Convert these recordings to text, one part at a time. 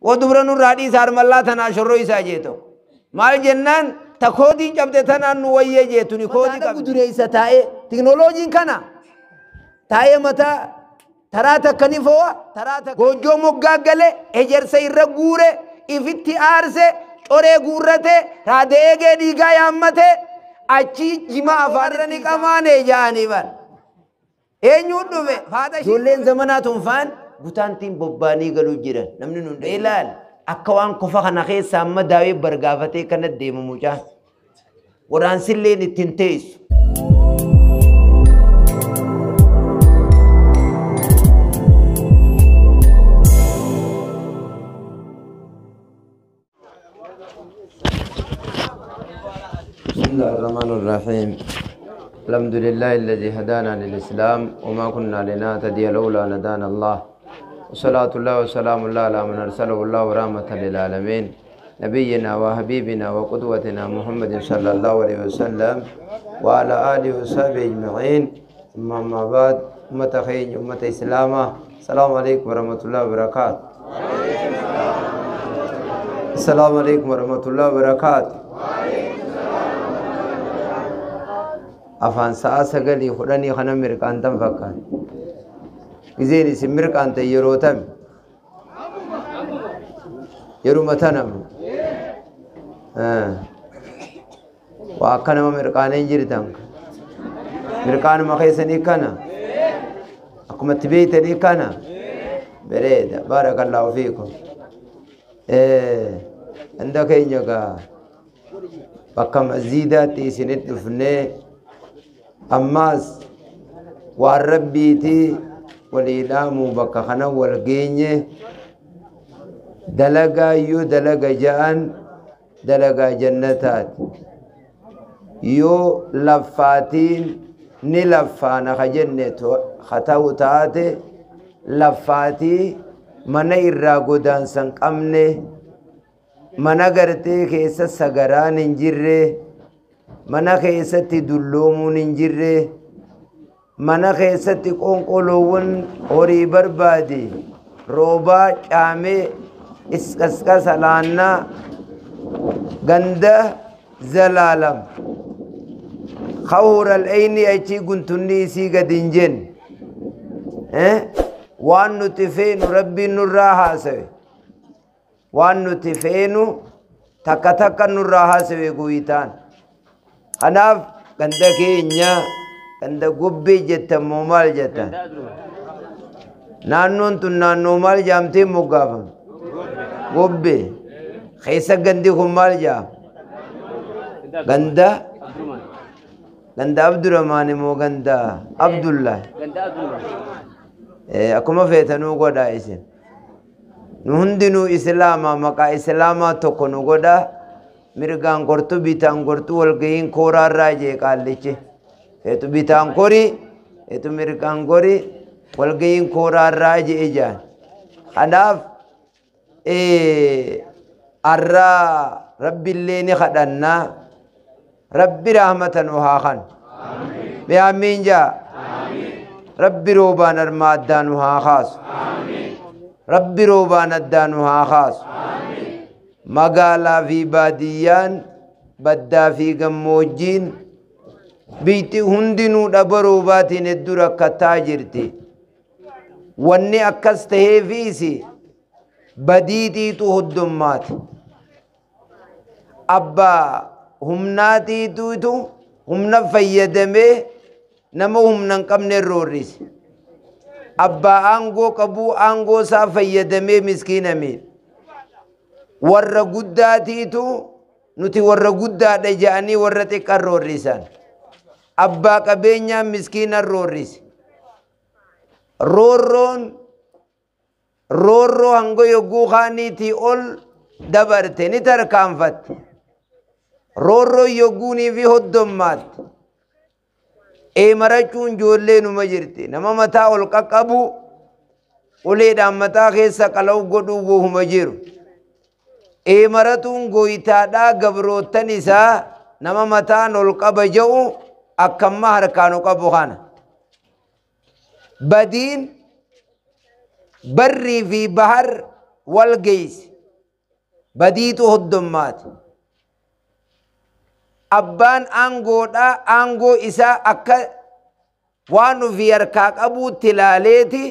Wadubra nurraa dhiisa harmallaa tanaa shorroo isaa jee tokko. Maal jennaan ta koodiin cabde tanaan nu wayyee jeetu ni koodii qabdi. Dureessa taa'ee tiknooloojiin kana taa'ee mataa taraa takka ni fo'a taraa takka goojjoo moggaa gale ejersa irra guure ifitti aarse coree guurrate raada eegee dhiigaa yaammate achi jima afaanirra ni qamaane jaanii bar. Eenyuun dhufe faata ijoolleen zamanaa tunfaan gutaantiin bobbaanii galuu jiran namni nun ilaal akka waan kofa kana keessa amma daawee bargaafatee kana deemu mucaan waraansilleen ittiin teessu. بسم الله الرحمن الرحيم. الحمد لله الذي هدانا للإسلام وما كنا لنهتدي لولا أن هدانا الله، وصلاة الله وسلام الله على من أرسله الله رحمة للعالمين، نبينا وحبيبنا وقدوتنا محمد صلى الله عليه وسلم وعلى آله وصحبه أجمعين. ثم أما بعد، أمة خير أمة إسلامة، السلام عليكم ورحمة الله وبركاته. السلام عليكم ورحمة الله وبركاته. Afaan sa'a 9:10 kana mirqaantan fakkaata. Gizeen isin mirqaantan yeroo tami? Yeruma tanamu. Waa akka nama mirqaanee hin jirtan. Mirqaanuma keessanii kana. Akkuma itti beektanii kana. Bareeda. Baarakallaahu fiikum. Hunda keenya gaa bakka masjiidaatti isinitti dhufnee ammaas waan rabbiiti walii dhaamuu bakka kana wal geenye dalagaa yoo dalaga ja'an dalagaa jannataati. Yoo laffaatiin ni laffaana ka jenne ha ta'u taate laffaatii mana irraa godaansan qabne mana gartee keessa sagaraan hin jirre mana keessatti dulloomuun hin jirre mana keessatti qonqoloowwan horii barbaade roobaa caamee isqasqasa laannaa ganda zalaalam khawural ayni achi guntunni isii gad hin jenne waan nuti feenu rabbiin nurraa haasawe waan nuti feenu takka takka nurraa haasawe guyitaan. Kanaaf ganda keenya ganda gobbee jettan moo maal jettan? Naannoon tun naannoo maal jaamtee moggaafamte? Gobbee. Keessa gandi kun maal jaama? Ganda ganda Abdurrahmaan moo ganda Abdullah? Akkuma feetanuu godhaa isin. Nu hundinuu Islaamaa maqaa Islaamaa tokko nu godhaa. Mirgaan gortu bitaan gortu walgahiin kooraarraa jee qaallichi. Feetu bitaan kori, feetu mirgaan gori, walgahiin kooraarraa jee ijaan. Kanaaf arraa rabbiillee ni kadhannaa. Rabbi rahmata nu haa kanu. Mee amiin jaa. Rabbi roobaan armaa addaa nu haa kaasu. Rabbi roobaan addaa nu haa kaasu. Magaalaa fi baadiyyaan baddaa fi gammoojjiin biyyi hundinuu dhaba roobaatiin hedduu rakkataa jirti. Wanni akkas ta'eefiis badiitiitu hoddummaati. Abbaa humnaatiitu humna fayyadamee nama humna hin qabne roorrise. Abbaa aangoo qabuu aangoo isaa fayyadamee miskiina miidhe. Warra guddaatiitu nuti warra guddaadha jedhanii warra xiqqaa roorrisan. Abbaa qabeenyaa miskiina roorrise. Roorroon roorroo hanga yogguu kaaniitii ol dabarte ni tarkaanfatte. Roorroo yogguunii fi hoddommaatte. Eemarachuun ijoollee numa jirti. Nama mataa ol qaqqabu uleedhaan mataa keessa qala'u godhuu wohuma jiru. Eemaratuun gooyitaadhaa gabroottan isaa nama mataan ol qaba jedhu akkamma harkaan qabu kana. Badiin barrii fi bahar wal geesse. Badiitu hoddommaate. Abbaan aangoodhaa aangoo isaa akka waan ofii harkaa qabuutti ilaaleeti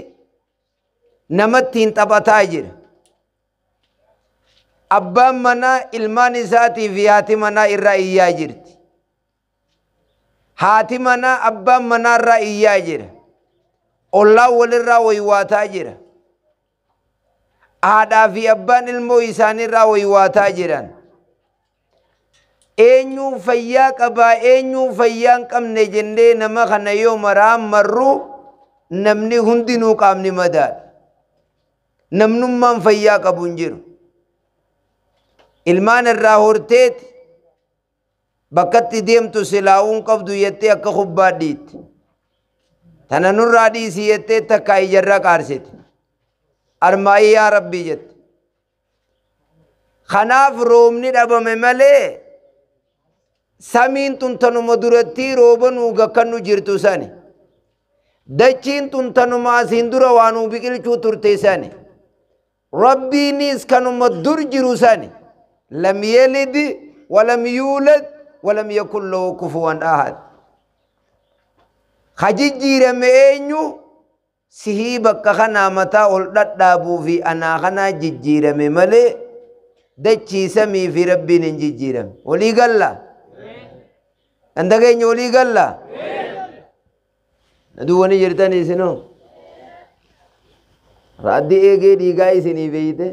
namatti hin taphataa jira. Abbaan manaa ilmaan isaatii fi haati manaa irraa iyyaa jirti. Haati manaa abbaan manaa irraa iyyaa jira. Ollaan walirraa waywaataa jira. Haadhaa fi abbaan ilmoo isaaniirraa waywaataa jiran. Eenyuun fayyaa qabaa, eenyuun fayyaa hin qabne jennee nama kana yoo maraan marru namni hundinuu qaamni madaadha. Namnummaan fayyaa qabu hin jiru. Ilmaan irraa horteeti bakkatti deemtu silaa'uun qabdu jettee akka kubbaa dhiitti. Tana nurraa dhiisii jettee takkaa ijarraa qaarsite. Armaayii yaa Rabbii jette. Kanaaf roobni dhabame malee samiin tun tanuma duratti rooba nuu gakkannu jirtu sani. Dachiin tun tanuma asiin dura waa nuu biqilchuu turte sani. Rabbiinis kanuma dur jiru sani. Lam yalid walam yuulad walam yakun lahu kufuwan ahad. Ka jijjiirame eenyu? Sihii bakka kanaa mataa ol dhadhaabuu fi anaa kanaa jijjiirame malee dachii samii fi Rabbiin hin jijjiirame. Walii galla? Ganda keenya walii galla? Na duwwanii jirtanii isinoo? Raaddi eegee dhiigaa isinii beeyte.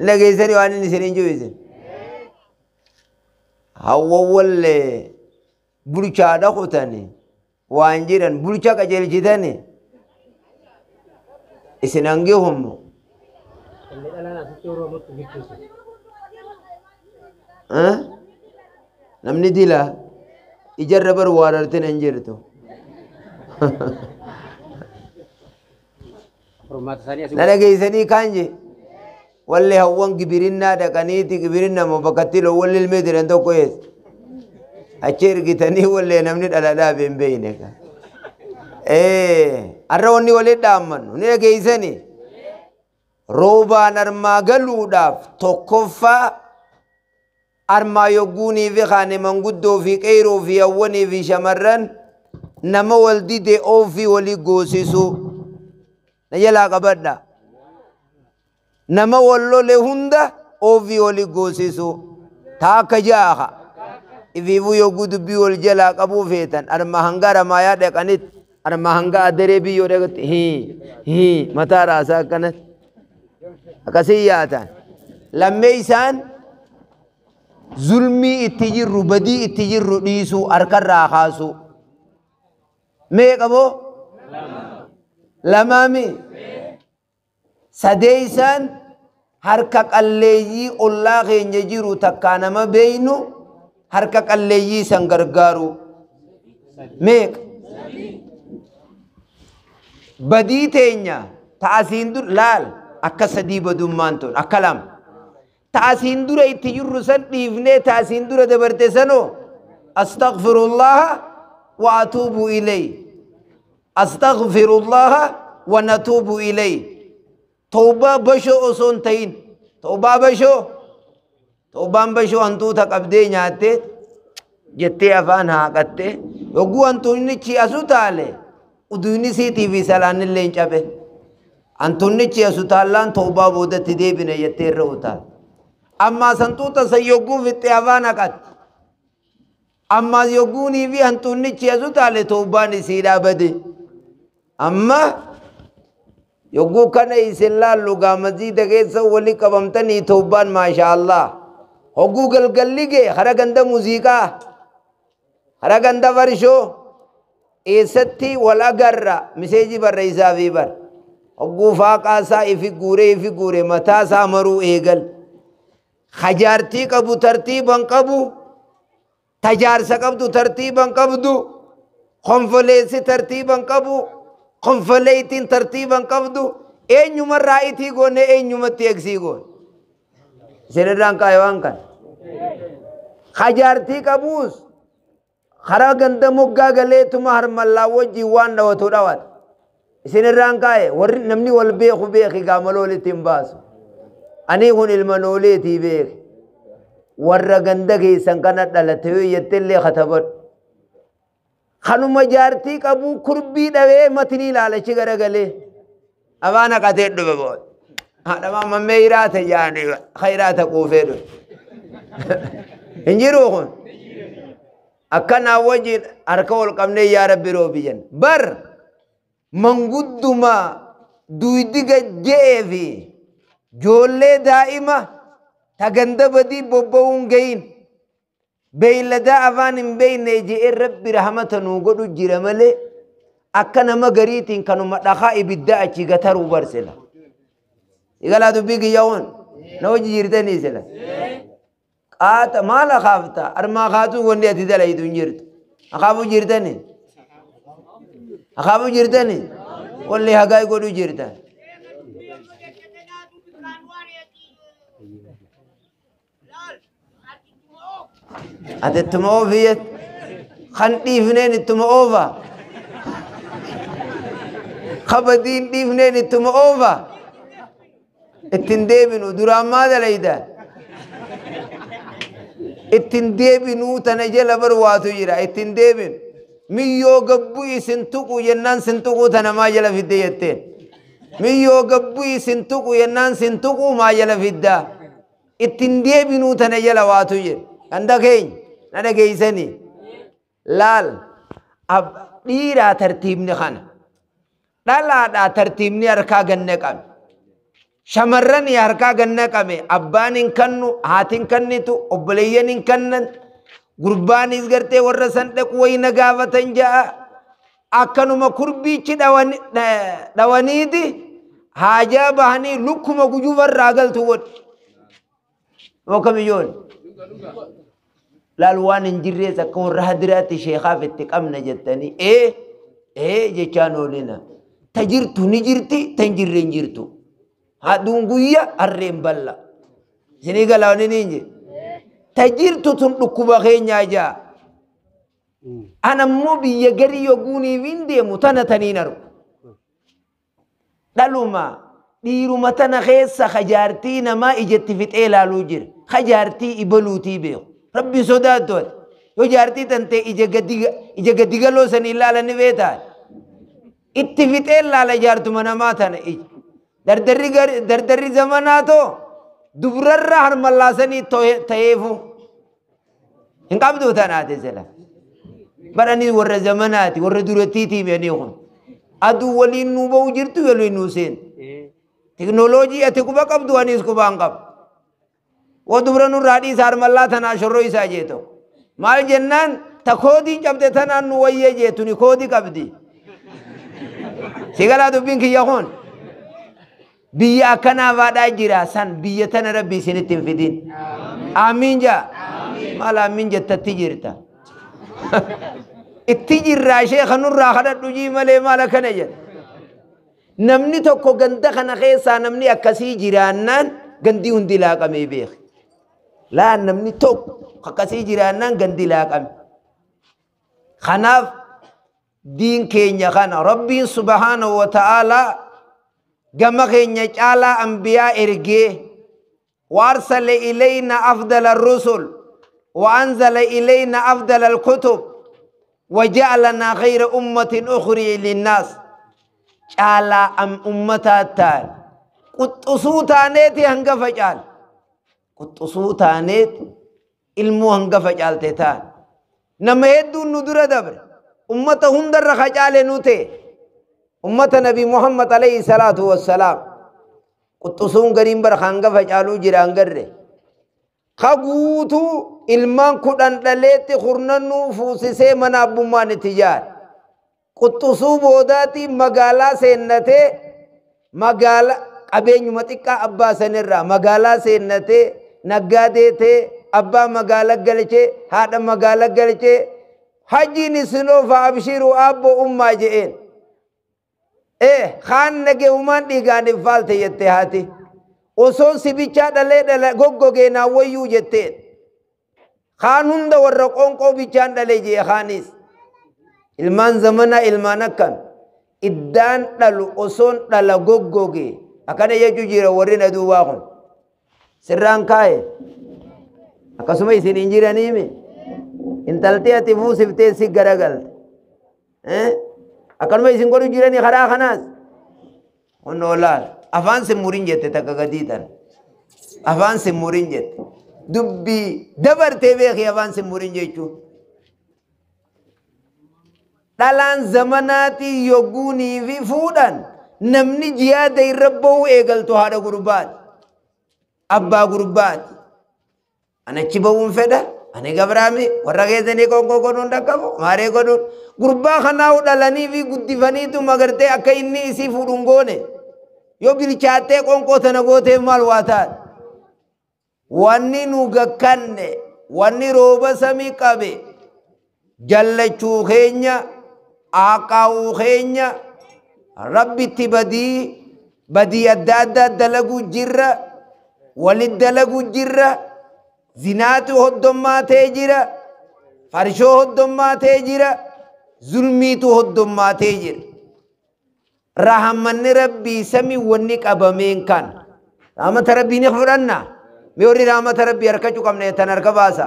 Dhageessanii waan inni isiniin jiru isin. Hawwawwallee bulchaa dhaqutanii waan jiran bulcha qajeelchitanii isin hangihummo. Namni dila ijarra bar waarartin hin jirtu. Na dhageessanii kaan je walli hawwan gibirinnaa dhaqaniiti gibirinna moo bakkatti loowwan ilmee jiran tokko eessa. Achi ergitanii wallee namni dhala dhaabe hin beekne. Har'a wanni walitti dhaammannu ni dhageessanii. Roobaan armaa galuudhaaf tokkoffaa armaa yogguunii fi kaane manguddoo fi qeeroo fi hawwanii fi shamarran nama wal dide oofii walii goosisuu. Na jalaa qabadha. Nama wal lole hunda oofii walii goosisuu. Taakka jaaha. Ifiifuu yogguu dubbii wal jalaa qabuu feetan armaa hanga aramaayaa dhaqanitti armaa hanga adaree biyyoo dhaqatti hii hii mataa raasaa akkanatti. Akkasii yaatan. Lammee isaan zulmii itti jirru badii itti jirru dhiisuu harkarraa kaasuu. Meeqa boo? Lamaami. Sadee isaan harka qalleeyyii ollaa keenya jiru takkaa nama beeynu harka qalleeyyii san gargaaru. Meeqa? Badii teenya ta'asiin dur laal akka sadii badummaan tun akka lama. Ta'asiin dura itti jirru san dhiifnee ta'asiin dura dabarte sanoo astaghfirullaha wa atuubu ilay. Astaghfirullaha wa natuubu ilay. Tawbaa bashoo osoo hin ta'in. Tawbaa bashoo. Tawbaan bashoo hantuuta qabdee nyaattee jettee afaan haaqattee yogguu hantuunnichi asu taale uduunni siitii fi salaanillee hin cabe. Hantuunnichi asu taallaan tawbaa boodatti deebine jettee irra utaal. Ammaa santuuta san yogguu fixxee afaan haqatte. Ammaa yogguunii fi hantuunnichi asu taale tawbaan isiidhaa bade. Amma yogguu kana isin laallu gaamasiida keessa walii qabamtanii tawbaan maasha Allah. Hogguu galgalli gee hara ganda muuziqaa hara ganda farshoo eessatti wal agarra miseejii barreessaa fi bar. Hogguu faaqaa isaa ifi guuree ifi guure mataa isaa maruu eegal. Hajaartii qabu tartiiban qabu tajaarsa qabdu tartiiban qabdu konfoleessi tartiiban qabu konfoleeytiin tartiiban qabdu eenyumarraa itii goone eenyumatti eegsii goone. Isinirraan kaa'e waan kana. Hajaartii qabuus karaa ganda moggaa galeetuma harmallaa wajjin waan dhawatu dhawata. Isinirraan kaa'e warri namni wal beeku beeki gaamaloo walitti hin baasu. Ani kun ilma nooleetii beeki. Warra ganda keessan kana dhalate yoo jettellee katabadhu. Kanuma jaartii qabu kurbii dhabee matinii ilaalachi garagalee. Afaan haqatee dhufe booda. Haadha mammee hiraata jaanii khayraata quufee dhufe. Hin jiru kun. Akkanaa wajjin harka wal qabnee yaa Rabbi roobi jenna. Bar mangudduma duydi gajje'ee fi joollee daa'ima ta ganda badii bobba'uun gahin beeyladaa afaan hin beeyne je'ee Rabbi rahmata nuu godhu jira malee akka nama gariitiin kanuma dhakaa ibiddaa achi gataruu barsila. Igalaa dubbii kiyyaa'uun na hojii jirtanii sila. Qaata maal akaafta armaa kaatuu wanni ati dalaytu hin jirtu. Akaafuu jirtanii? Akaafuu jirtanii? Walli hagaa godhu jirtan. Ati ittuma oofiyet kan dhiifneen ittuma oofa. Kabadiin dhiifneen ittuma oofa. Ittiin deebinu duraan maa dalaydan? Ittiin deebinuu tana jala bar waatu jira ittiin deebinu. Miyyoo gabbuu isin tuqu jennaan sin tuquu tana maa jala fidde jetteen. Miyyoo gabbuu isin tuqu jennaan sin tuquu maa jala fiddaa. Ittiin deebinuu tana jala waatu jira. Ganda keenya na dhageessanii. Laal dhiiraa tartiibni kana. Dhalaadhaa tartiibni harkaa ganna qabe. Shamarran harkaa ganna qabe abbaan hin kannu haati hin kannitu obboleeyyan hin kannan gurbaanis gartee warra san dhaqu wayina gaafatan ja'a akkanuma kurbiichi dhawaniiti haajaa bahanii lukkuma gujufarraa galtu godhe. Okamiyyoon laal waan hin jirrees akka warra hadiraatti sheekaaf itti qabna jettanii ee jechaan oolina. Ta jirtu ni jirti ta hin jirre hin jirtu. Haduun guyyaa harreen balla. Isinii galaawwan ni hin jiru. Ta jirtu tun dhukkuba keenyaa jaa. Ana immoo biyya garii yoguuniif hin deemu tana taniin argu. Dhaluma dhiiruma tana keessa hajaartii namaa ijatti fixee ilaaluu jira. Hajaartii ibaluutii beeku. Rabbi sodaattu ati. Yoo jaartii tantee ija gadi galoo sanii ilaala ni beetaa. Itti fixee ilaala jaartuma namaa tana ija. Dardarri zamanaa too dubrarra harmallaasanii ta'eefu. Hin qabdu tanaate sila. Baranii warra zamanaati warra durattiitii mi'anii kun. Aduu waliin nuu ba'u jirtu waliin nuu seentu. Teknooloojii ati quba qabdu anis quba hin qabu. Woo dubra nurraa dhiisa harmallaa tanaa shorroo isaa jee tokko. Maal jennaan ta koodiin cabde tanaan nu wayyee jeetu ni koodii qabdi. Sigalaa dubbiin kiyya kun. Biyya akkanaa baadhaa jira san biyya tana Rabbi isinitti hin fidin. Amiin jaa. Maal amiin jettatti jirta. Itti jirraa sheekha nurraa kadhadhu jii malee maal akkana jedha. Namni tokko ganda kana keessaa namni akkasii jiraannaan gandii hundi laaqamee beeki. Laa namni tokko akkasii jiraannaan gandi laaqame. Kanaaf diin keenya kana Rabbiin subhaanahu wa ta'aalaa gama keenya caalaa anbiyaa ergee waarsala ilayna afdala rusul wa anzala ilayna afdala alkutub wa ja'alanaa khayra ummatin ukhrii linnaas caalaa am ummataa ta'an quxxusuu taaneeti hangafa caal quxxusuu taaneeti ilmoo hangafa caalte ta'an nama hedduun nu dura dabre ummata hundarra kacaale nu ta'e ummata nabi Muhammad alayhi salaatu wassalaam quxxusuun gariin bara hangafa caaluu jira hangarre ka guutuu ilmaan 10 dhaleetti kurnannuu fuusisee mana abbummaan itti ijaare quxxusuu boodaati magaalaa seennatee magaala qabeenyuma xiqqaa abbaa sanirraa magaalaa seennatee naggaadee ta'e abbaa magaala galchee haadha magaala galchee hajiin isinoofa abshiru abbo ummaa je'een. Kaan nagee umaan dhiigaan hin faalte jette haati. Osoon sibichaa dhalee dhala goggogee naan wayyuu jetteen. Kaan hunda warra qoonqoo bichaan dhalee jee kaanis. Ilmaan zamanaa ilmaan akkam. Iddaan dhalu osoon dhala goggoge akkana jechuu jira warri na duubaa kun sirraan kaa'e akkasuma isin hin jiraniimi intalti ati fuusiftee si garagalte akkanuma isin godhu jiranii karaa kanaas kunnoo laal afaan sin murin jette takka gadii tan afaan sin murin jette dubbii dabartee beeki afaan sin murin jechuu dhalaan zamanaatii yogguunii fi fuudhan namni jiyaada irra ba'uu eegaltu haadha gurbaati abbaa gurbaati anachi ba'uun fedha ani gabraami warra keessanii qoonqoo godhuun dhaqqabu maaree godhuun gurbaa kanaa dhalanii fi guddifaniitu magartee akka inni isii fuudhuun goone yoo bilchaattee qoonqoo tana gootee maal waa taate wanni nu gakkanne wanni rooba samii qabe jallachuu keenya aqaa'uu keenya rabbitti badii badii adda addaa dalaguu jirra walit dalaguu jirra zinaatu hoddommaatee jira farshoo hoddommaatee jira zulmiitu hoddommaatee jira rahamanni rabbii sami wanni qabameen kan rahmata rabbii ni fudhanna mee warri rahmata rabbii harkachuu qabna tan harka baasa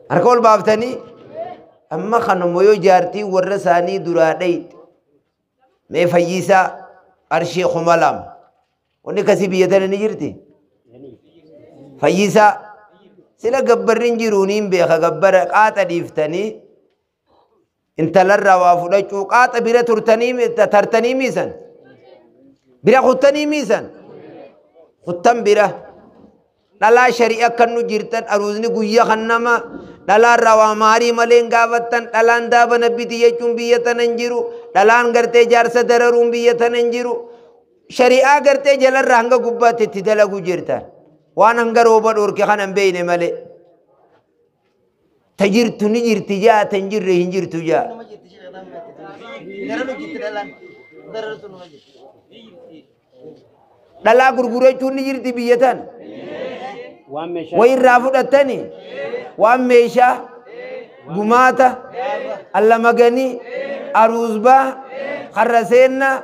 harka ol baaftanii amma kanuma yoo jaartii warra isaanii duraa dhayte mee fayyisaa qarshii 2000 wanni kasii biyya tana ni jirti fayyisaa sila gabbarri hin jiru niin beeka gabbara qaaxa dhiiftanii intalarraa waa fudhachuu qaaxa bira turtanii tartanii miisan bira kuttanii miisan kuttan bira dhalaa shari'a kan nu jirtan aruuzni guyyaa kan nama dhalaarraa waa maarii malee hin gaafattan dhalaan daaba nabbiti jechuun biyya tana hin jiru dhalaan gartee jaarsa dararuun biyya tana hin jiru shari'aa gartee jalarraa hanga gubbaatti itti dalagu jirtan waan hanga rooba dhorke kana hin beeyne malee ta jirtu ni jirti jaa ta hin jirre hin jirtu jaa dhalaa gurgurachuun ni jirti biyya tana wayirraa fudhattanii waan meeshaa gumaata allamaganii aruuzbaa karra seennaa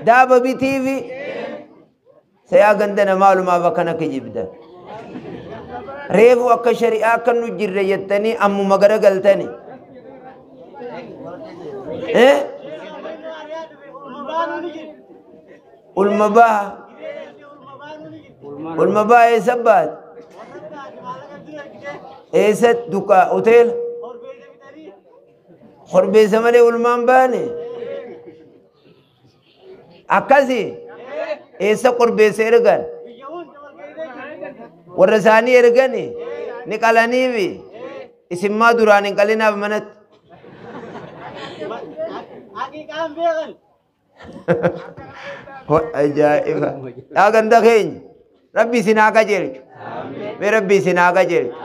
daaba bitiifi sayaa ganda namaalumaaf akkana kijibda reefu akka shari'aa akka nu jirre jettanii ammuma garagaltanii ulma baha ulma baha eessa baate eessatti dukaa hoteela korbeessa malee ulmaan baane akkasi eessa korbeessa ergan warra isaanii ergani ni qalaniifi isin maa duraan hin qalinaaf manatti ajaa'iba yaa ganda keenya rabbi isin haa qajeelchu mee rabbi isin haa qajeelchu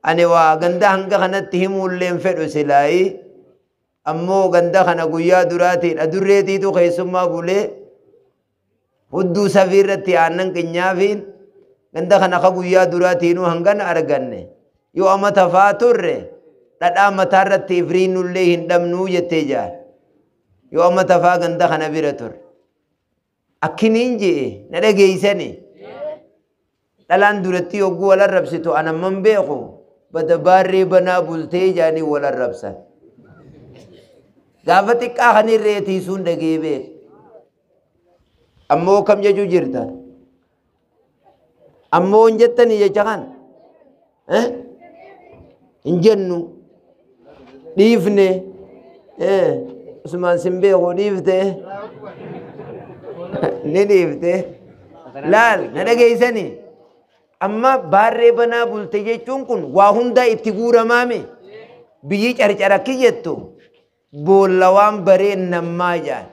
ani waa ganda hanga kanatti himuullee hin fedhu silaayii ammoo ganda kana guyyaa duraatiin adurreetiitu keessummaa bulee hudduu safii irratti aannan qinyaafiin ganda kana ka guyyaa duraatiinuu hangana arganne yoo amma tafaa turre dhadhaa mataa irratti ifriinullee hin dhabnuu jettee jaal yoo amma tafaa ganda kana bira turre akkiniin je'e na dhageeysani dhalaan duratti yogguu wal arrabsitu anamman beeku bada baarree banaa bultee jaanii wal arrabsan gaafa xiqqaa kan irree tiisuun dhagee beek ammoo kam jechuu jirta ammoo hin jettanii jecha kan hin jennu dhiifne Usmaan sin beeku dhiifte ni dhiifte laal na dhageeysanii amma baarree banaa bulte jechuun kun waa hundaa itti guuramaame biyyi carcarakki jettu boolla waan bareen nammaa jaan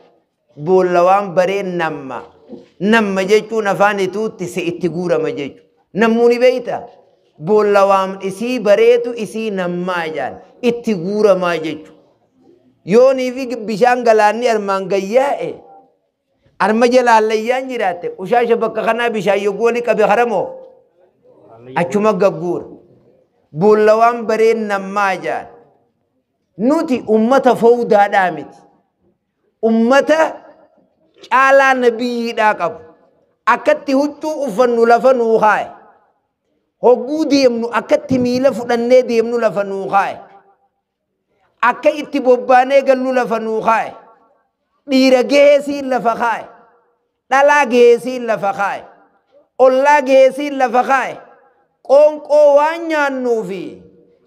boolla waan bareen namma namma jechuun afaan ituutti si itti guurama jechu nammuu ni beeyta boolla waan isii bareetu isii nammaa jaan itti guuramaa jechu yoonii fi bishaan galaanni armaan gayyaa'e arma jalaallayyaan jiraatte ushaasha bakka kanaa bishaan yogguu walii qabe haramoo achuma gagguura boolla waan bareen nammaa jaan nuti ummata fowdaadhaa miti Ummata caalaa nabiyyiidhaa qabu. Akkatti huccuu uffannu lafa nuu kaaye. Hogguu deemnu akkatti miila fudhannee deemnu lafa nuu kaaye. Akka itti bobbaanee gallu lafa nuu kaaye. Dhiira geesiin lafa kaaye. Dhalaa geesiin lafa kaaye. Ollaa geesiin lafa kaaye. Qoonqoo waan nyaannuu fi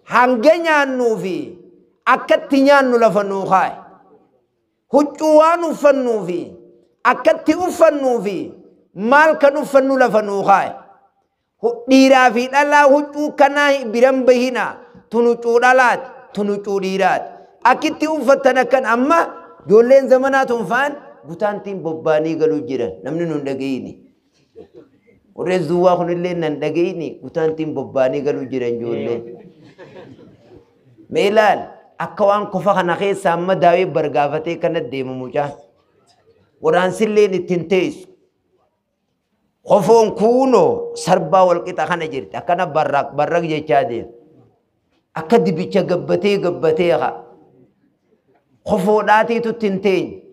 hanga nyaannuu fi akkatti nyaannu lafa nuu kaaye. Huccuu waan uffannuu fi akkatti uffannuu fi maal kan uffannu lafa nuu kaaye. Dhiiraa fi dhalaa huccuu kanaa biran bahinaa tun huccuu dhalaati tun huccuu dhiiraati. Akkitti uffattan akkan amma ijoolleen zamanaa tun faan gutaantiin bobbaanii galuu jiran namni nun dhagayini. Warreen zuwwaa kunillee nan dhagayini gutaantiin bobbaanii galuu jiran ijoolleen. Mee ilaal akka waan kofa kana keessa amma daawee bargaafatee kana deemu mucaan. Waraansilleen ittiin teessu. Kofoon kuunoo sarbaa walqixa kana jirti akkana barraaq barraaq jechaa deema. Akka dibicha gabbatee gabbatee haa. Kofoodhaatiitu ittiin teenye.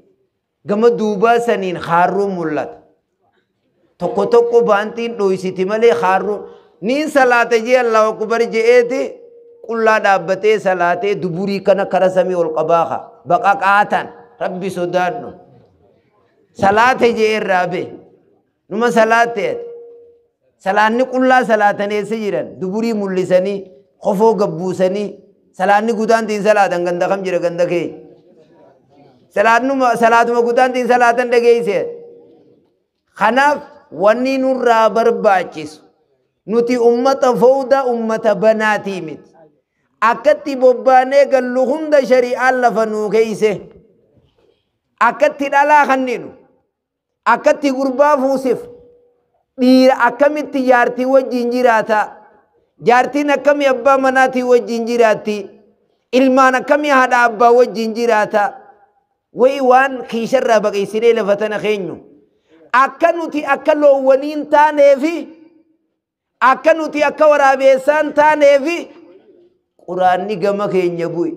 Gama duubaa saniin haarruun mul'ata. Tokko tokko baantiin dhoysiti malee haarruun. Niin salaata jee Allahu akbar je'eeti qullaa dhaabbatee salaatee duburii kana kara samii ol qabaa haa. Baqaqaatan rabbi sodaadhu. Salaata jee irraa bee. Numa salaateet. Salaanni qullaa salaatan eessa jiran? Duburii mul'isanii, kofoo gabbuusanii, salaanni gudaantiin salaatan ganda kam jira ganda kee? Salaatuma gudaantiin salaatan dhageessee. Kanaaf wanni nurraa barbaachisu nuti ummata fawda ummata banaatii miti. Akkatti bobbaanee gallu hunda shari'aan lafa nuu keeyse. Akkatti dhalaa kanninu. Akkatti gurbaa fuusif. Dhiira akkamitti jaartii wajjin jiraata. Jaartiin akkamii abbaa manaatii wajjin jiraatti. Ilmaan akkamii haadha abbaa wajjin jiraata. Wayi waan kiisharraa baqeessinee lafa tana keenyu. Akka nuti akka loowwaniin taaneefi akka nuti akka waraabeessaan taaneefi quraanni gama keenya bu'e.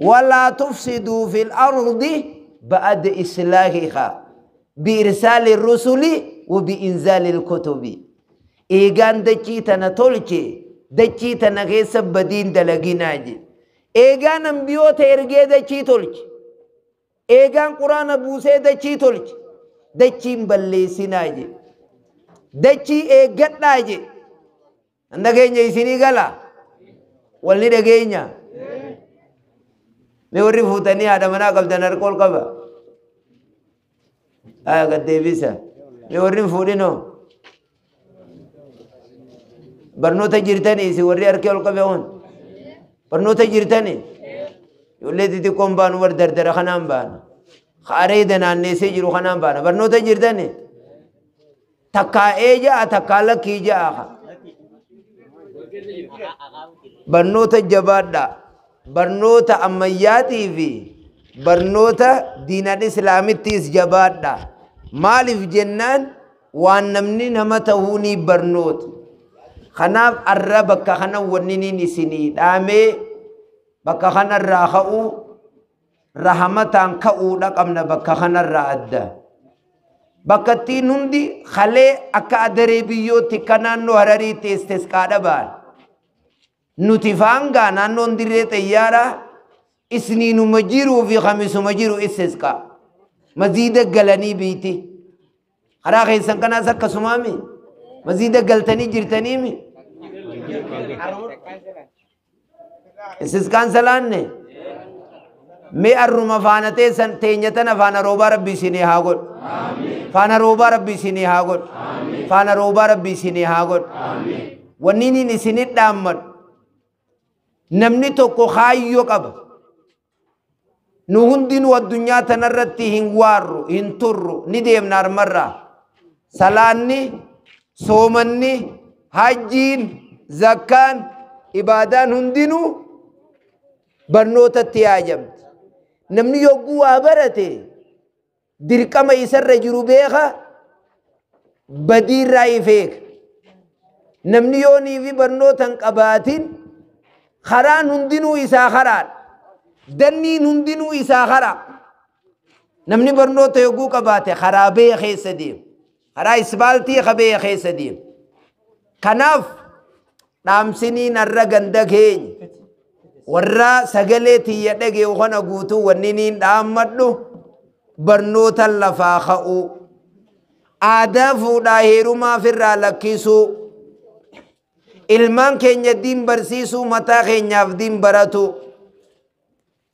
Walaa tufsiduu fil ardi ba'ada islaahihaa bi'irsaali rusuli wa bi'inzaali kutubi. Eegaan dachii tana tolche dachii tana keessa badiin dalaginaa jedhe. Eegaan ambiyoota ergee dachii tolche. Eegaan quraana buusee dachii tolche. Dachiin balleessinaa jedhe. Dachii eeggadhaa jedhe. Handa keenya isinii galaa? Walni dhageenya. Mee warri fuutanii haadha manaa qabdan harka ol qaba. Haa gad deebisa. Mee warri hin fuudhinoo? Barnoota jirtanii isin warri harka ol qabe kun? Barnoota jirtanii? Ijoollee xixiqqoon baanu warri dardara kanaan baana. Areeda naanneessee jiru kanaan baana. Barnoota jirtanii? Takkaa ee ja'a takkaa lakkii ja'a. Barnoota jabaadha. Barnoota ammayyaatii fi barnoota diinaan islaamittiis jabaadha. Maaliif jennaan waan namni nama ta'uu ni barnoota. Kanaaf arra bakka kana wanni niin isinii dhaamee bakka kanarraa ka'uu rahamataan ka'uudha qabna bakka kanarraa adda. Bakka ittiin hundi kalee akka adaree biyyootti akka naannoo Harariitti istisqaadha ba'an. Nuti faangaa naannoon dirree xayyaaraa isniinuma jiruu fi kamisuma jiru istisqaa. Maziida galanii biiti. Karaa keessan kanaas akkasumaami. Maziida galtanii jirtaniimi. Istisqaan salaanne. Mee arruma faana teessan teenya tana faana roobaa rabbi isinii haa godhu. Faana roobaa rabbi isinii haa godhu. Faana roobaa rabbi isinii haa godhu. Wanni niin isinit dhaammadhu. Namni tokko kaayyoo qaba. Nu hundinuu addunyaa tanarratti hin waarru, hin turru, ni deemna armarraa. Salaanni, soomanni, hajjiin, zakkaan, ibaadaan hundinuu barnootatti yaajamti. Namni yogguu waa barate dirqama isarra jiru beeka, badiirraa ifeeka. Namni yoonii fi barnoota hin qabaatin karaan hundinuu isaa karaadha. Danniin hundinuu isaa karaa. Namni barnoota yogguu qabaate karaa bee keessa deema. Karaa isbaaltii qabee keessa deema. Kanaaf dhaamsiniin har'a ganda keenya warra sagalee tiyya dhagee kana guutuu wanni niin dhaammadhu barnoota lafaa ka'uu. Aadaa fuudhaa heerumaa ofirraa lakkisuu. Ilmaan keenya diin barsiisuu mataa keenyaaf diin baratu.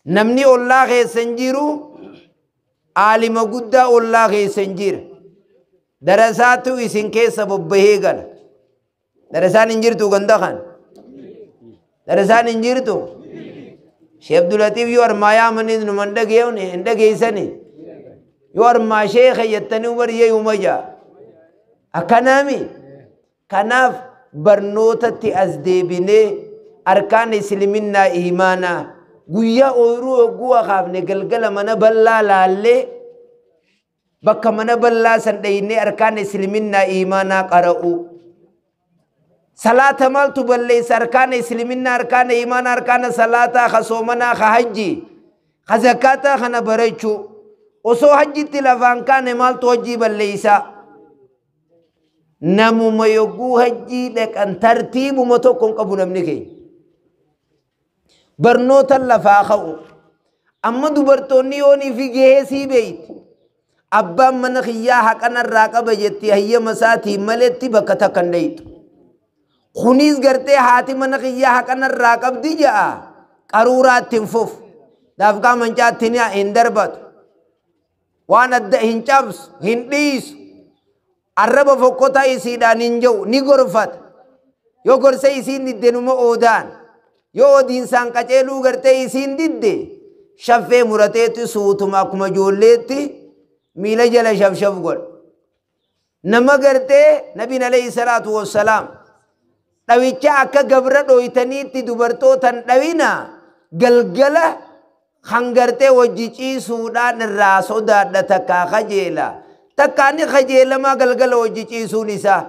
Namni ollaa keessa hin jiru aalima guddaa ollaa keessa hin jira. Darasaatu isin keessa bobbahee gala. Darasaan hin jirtu ganda kan. Darasaan hin jirtu. Sheekh Abdulatiif yoo armaa yaamanis numa hin dhageessani. Yoo armaa sheekha jettanii bari'ee yooma jaa. Akkanaami. Kanaaf barnootatti as deebinee arkaan isliminnaa imaanaa guyyaa ooyiruu hogguu akaafne galgala mana bal'aa laallee bakka mana bal'aa san dhaynee arkaan isliminnaa imaanaa qara'u. Salaata maaltu balleessa arkaan isliminnaa arkaan imaanaa arkaan salaataa ka soomanaa ka hajji ka zakaataa kana barachuu osoo hajjitti lafaan kaane maaltu hajjii balleessa. Namuma yogguu hajjii dhaqan tartiibuma tokko hin qabu namni keenya. Barnoota lafaa ka'u. Amma dubartoonni yoonii fi gahee sii beeyti. Abbaan mana kiyyaa haqanarraa qaba jetti hayyama isaatiin maletti bakka takka hin dhayitu. Kunis gartee haati mana kiyyaa haqanarraa qabdi ja'a qaruuraa ittiin fufu. Daafqaa mancaatti hin darbatu. Waan adda hin cabsu hin dhiisu. Arraba fokkotaa isiidhaan hin jiru ni gorfata. Yoo gorsa isiin didde numa oodaan. Yoo odiinsaan qaceeluu gartee isiin didde shaffee murateetti suutuma akkuma ijoolleetti miila jala shafshaf godha. Nama gartee nabiin alayhi salaatu wassalaam dhawicha akka gabra dhooytaniitti dubartootan dhawina galgala kan gartee wajji ciisuudhaan irraa sodaadha takkaa kajeela. Takkaani kajeelamaa galgala wajji ciisuun isaa.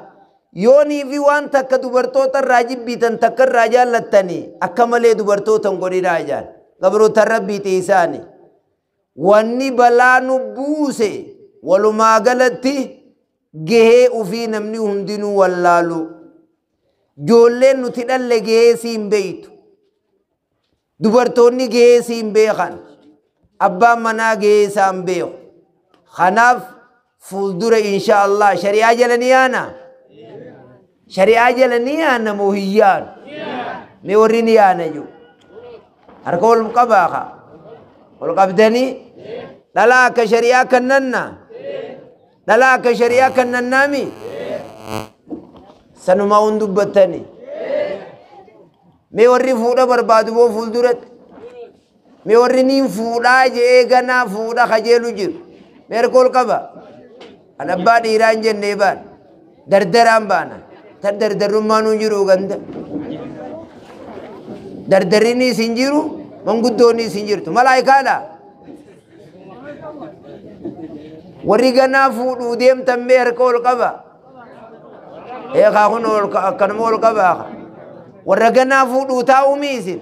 Yoonii fi waan takka dubartoota irraa jibbitan takka irraa jaallattanii akka malee dubartoota hin godhinaa jaan. Gabroota rabbiiti isaani. Wanni balaa nu buuse walumaa galatti gahee ofii namni hundinuu wallaalu. Ijoolleen nuti dhalle gahee sii hin beeytu. Dubartoonni gahee sii hin beekan. Abbaan manaa gahee isaa hin beeku. Kanaaf fuuldura insha Allah shari'aa jala ni yaana. Shari'aa jala ni yaana moo hin yaanu? Mee warri ni yaana jiru. Harka ol qabaa kaa. Ol qabdanii dhalaa akka shari'aa kannanna. Dhalaa akka shari'aa kannannaami. Sanumaa hun dubbattani. Mee warri fuudha barbaadu boo fuulduratti. Mee warri niin fuudhaa je'ee ganaa fuudha kajeelu jiru. Mee harka ol qaba. An abbaa dhiiraa hin jennee baana. Dardaraan baana. Tan dardarrummaan hin jiru ganda. Dardarrinis hin jiru, manguddoonnis hin jirtu. Malaayikaadha. Warri ganaa fuudhuu deemtan mee harka ol qaba. Eegaa kun akkanuma ol qaba. Warra ganaa fuudhuu taa'uu miisin.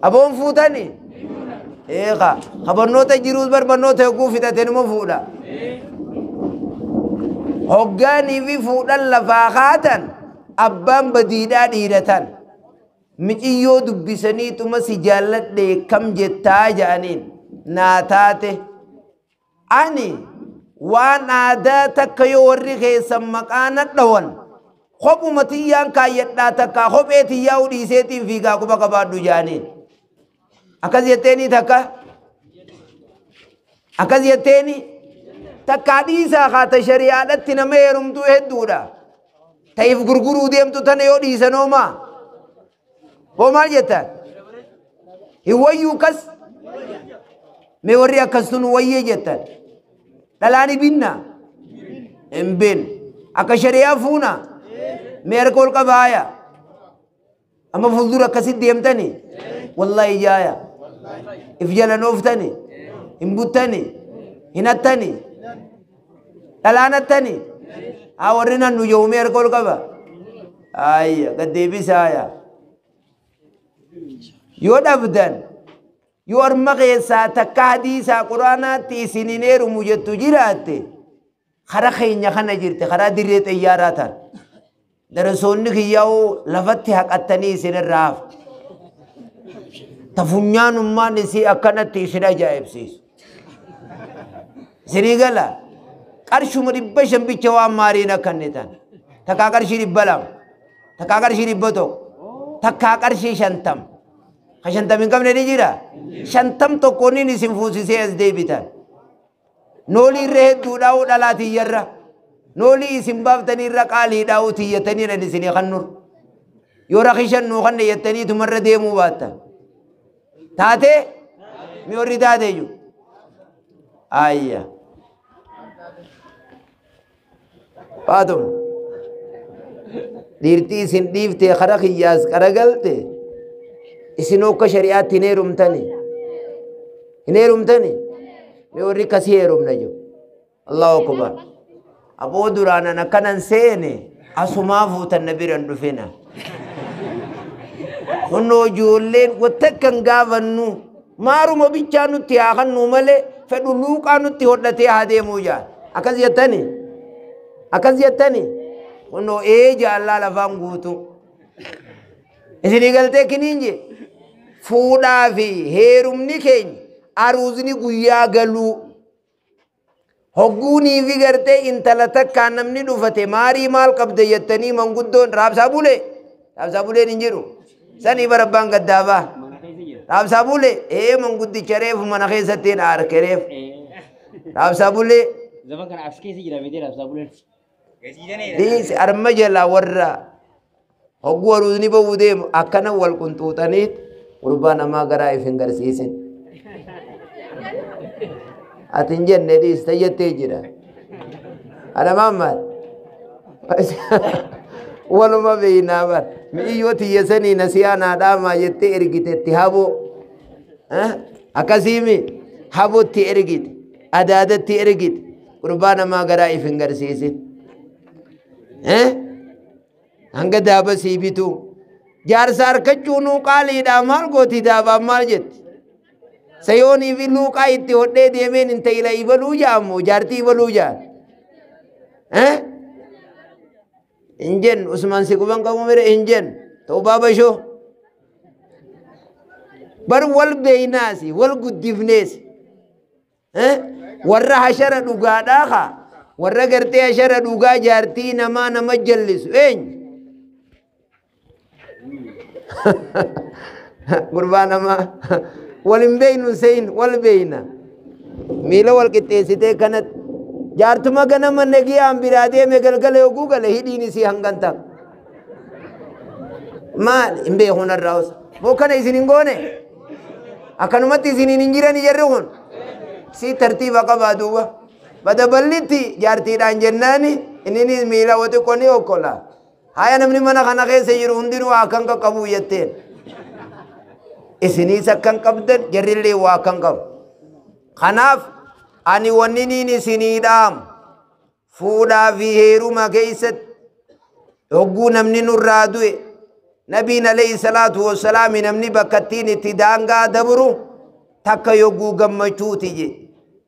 Aboon fuutani? Eegaa kabarnoota jiruus barnoota yogguu fixate numa fuudha. Hoggaanii fi fuudhan lafaa kaatan abbaan badiidhaa dhiiratan. Miciyyoo dubbisaniituma si jaalladhe kam jettaa ja'aniin naa taate. Ani waan aadaa takka yoo warri keessan maqaa nadhawan kophuma tiyyaan kaayyadhaa takka kophee tiyyaa dhiiseetiin fiigaa quba qabaadhu ja'aniin. Akkas jetteeni takka? Akkas jetteeni? Takkaa dhiisaa kaata shari'aadhatti nama heerumtuu hedduudha. Ta'eef gurguruu deemtu tana yoo dhiisan hoomaa? Hoo maal jettan? Hin wayyuu kas? Mee warri akkas tun wayyee jettan? Dhalaan binna? Hin binnu. Akka shari'aa fuuna? Mee harka ol qabaaya? Amma fuuldura akkasitti deemtani? Wallahi jaaya. If jala nooftani? Hin buttani? Hin hattani? Dhalaan hattani? Haa warri nan nu jedhu mee harka ol qaba? Ayya gad deebisaa yaa. Yoo dhabdan Yoo harma keessaa takka hadiisaa quraanaatti isin hin heerumu jettu jiraatte kara keenya kana jirte karaa dirree xiyyaaraa ta'an. Darasoonni kiyyaa'uu lafatti haqattanii isin irraa hafa. Tafunyaanummaan isii akkanatti isin ajaa'ibsiisu. Isinii gala qarshuma 500 bicha waan maariin akka inni ta'an. Takkaa qarshii 200, takkaa qarshii 100, takkaa qarshii 50. Ka 50 hin qabne ni jira. 50 tokkoon isin fuusisee as deebitan. Noolii irra hedduudhaa dhalaa tiyyarra. Noolii isin baaftanii irra qaaliidhaa tiyyatanii dhan isinii kan nur. Yoo rakishan nuu kan jettanii tumarra deemuu baattan. Taatee mi warri taatee jiru. Ayya. Faatum. Dhiirtii isin dhiiftee kara kiyyaas kara galte isin akka shari'aatti hin heerumtani. Hin heerumtani. Mi warri akkasii heerumna jiru. Allahu akbar. Aboo duraanan akkanan seene asumaa fuutan na bira hin dhufina. Kunnoo ijoolleen wattakkan gaafannu maaruma bichaa nutti haa kannu malee fedhu luuqaa nutti hodhatee haa deemuu jaal. Akkas jettani? Akkas jettani? Kunnoo ee jaallaa lafaan guutu. Isinii galtee kiniin jee fuudhaa fi heerumni keenya aruuzni guyyaa galuu. Hogguunii fi gartee intala takkaan namni dhufate maarii maal qabde jettanii manguddoon raabsaa bulee. Raabsaa buleen hin jiru. Sanii barabbaan gaddaafaa. Raabsaa bulee ee manguddicha reefu mana keessatti hin arke reefu. Raabsaa bulee. Zaman kana as keessa jira miti raabsaa buleen. Dhiisi arma jalaa warra hogguu aruuzni ba'uu deemu akkana wal qunxuuxaniit gurbaa namaa garaa if hin garsiisin. Ati hin jenne dhiista jettee jira. Ana maammaal? Waluma beeynaa bar. Mi'iyyoo tiyya sanii nasiyaa naa dhaamaa jettee ergitetti haboo. Akkasiimi habootti ergite. Adaadatti ergite. Gurbaa namaa garaa if hin garsiisin. Hanga daaba sii bituu. Jaarsa harkachuunuu qaaliidhaa maal gooti daabaan maal jetti? Sayoonii fi luuqaa itti hodhee deemeen intala ibaluu jaamu jaartii ibaluu jaan. Hin jennu Usmaan si quban qabu mire hin jennu ta'uu baabashoo. Bar wal beeynaasi wal guddifneesi. Warra hashara dhugaadhaa kaa warra gartee hashara dhugaa jaartii namaa nama jallisu eenyu? Gurbaa namaa wal hin beeynu sein wal beeyna. Miila wal qixxeessitee kanatti jaartuma ganama nagiyaan biraa deeme galgala yogguu gale hidhiin isii hangan ta'a. Maal hin beekuun irraa osa. Moo kana isin hin goone? Akkanumatti isiniin hin jiran jarri kun? Si tartiiba qabaa duuba. Badaballitti jaartiidhaan jennaani inninis miila xiqqoo ni okkola. Haya namni mana kana keessa jiru hundinuu waa akkan qaqqabu jetteen. Isiniis akkan qabdan jarrillee waa akkan qabu. Kanaaf ani wanni niin isinii dhaamu fuudhaa fi heeruma keessatti hogguu namni nurraa du'e nabiin alayhi salaatu wassalaam namni bakka ittiin itti daangaa dabru takka yogguu gammachuuti je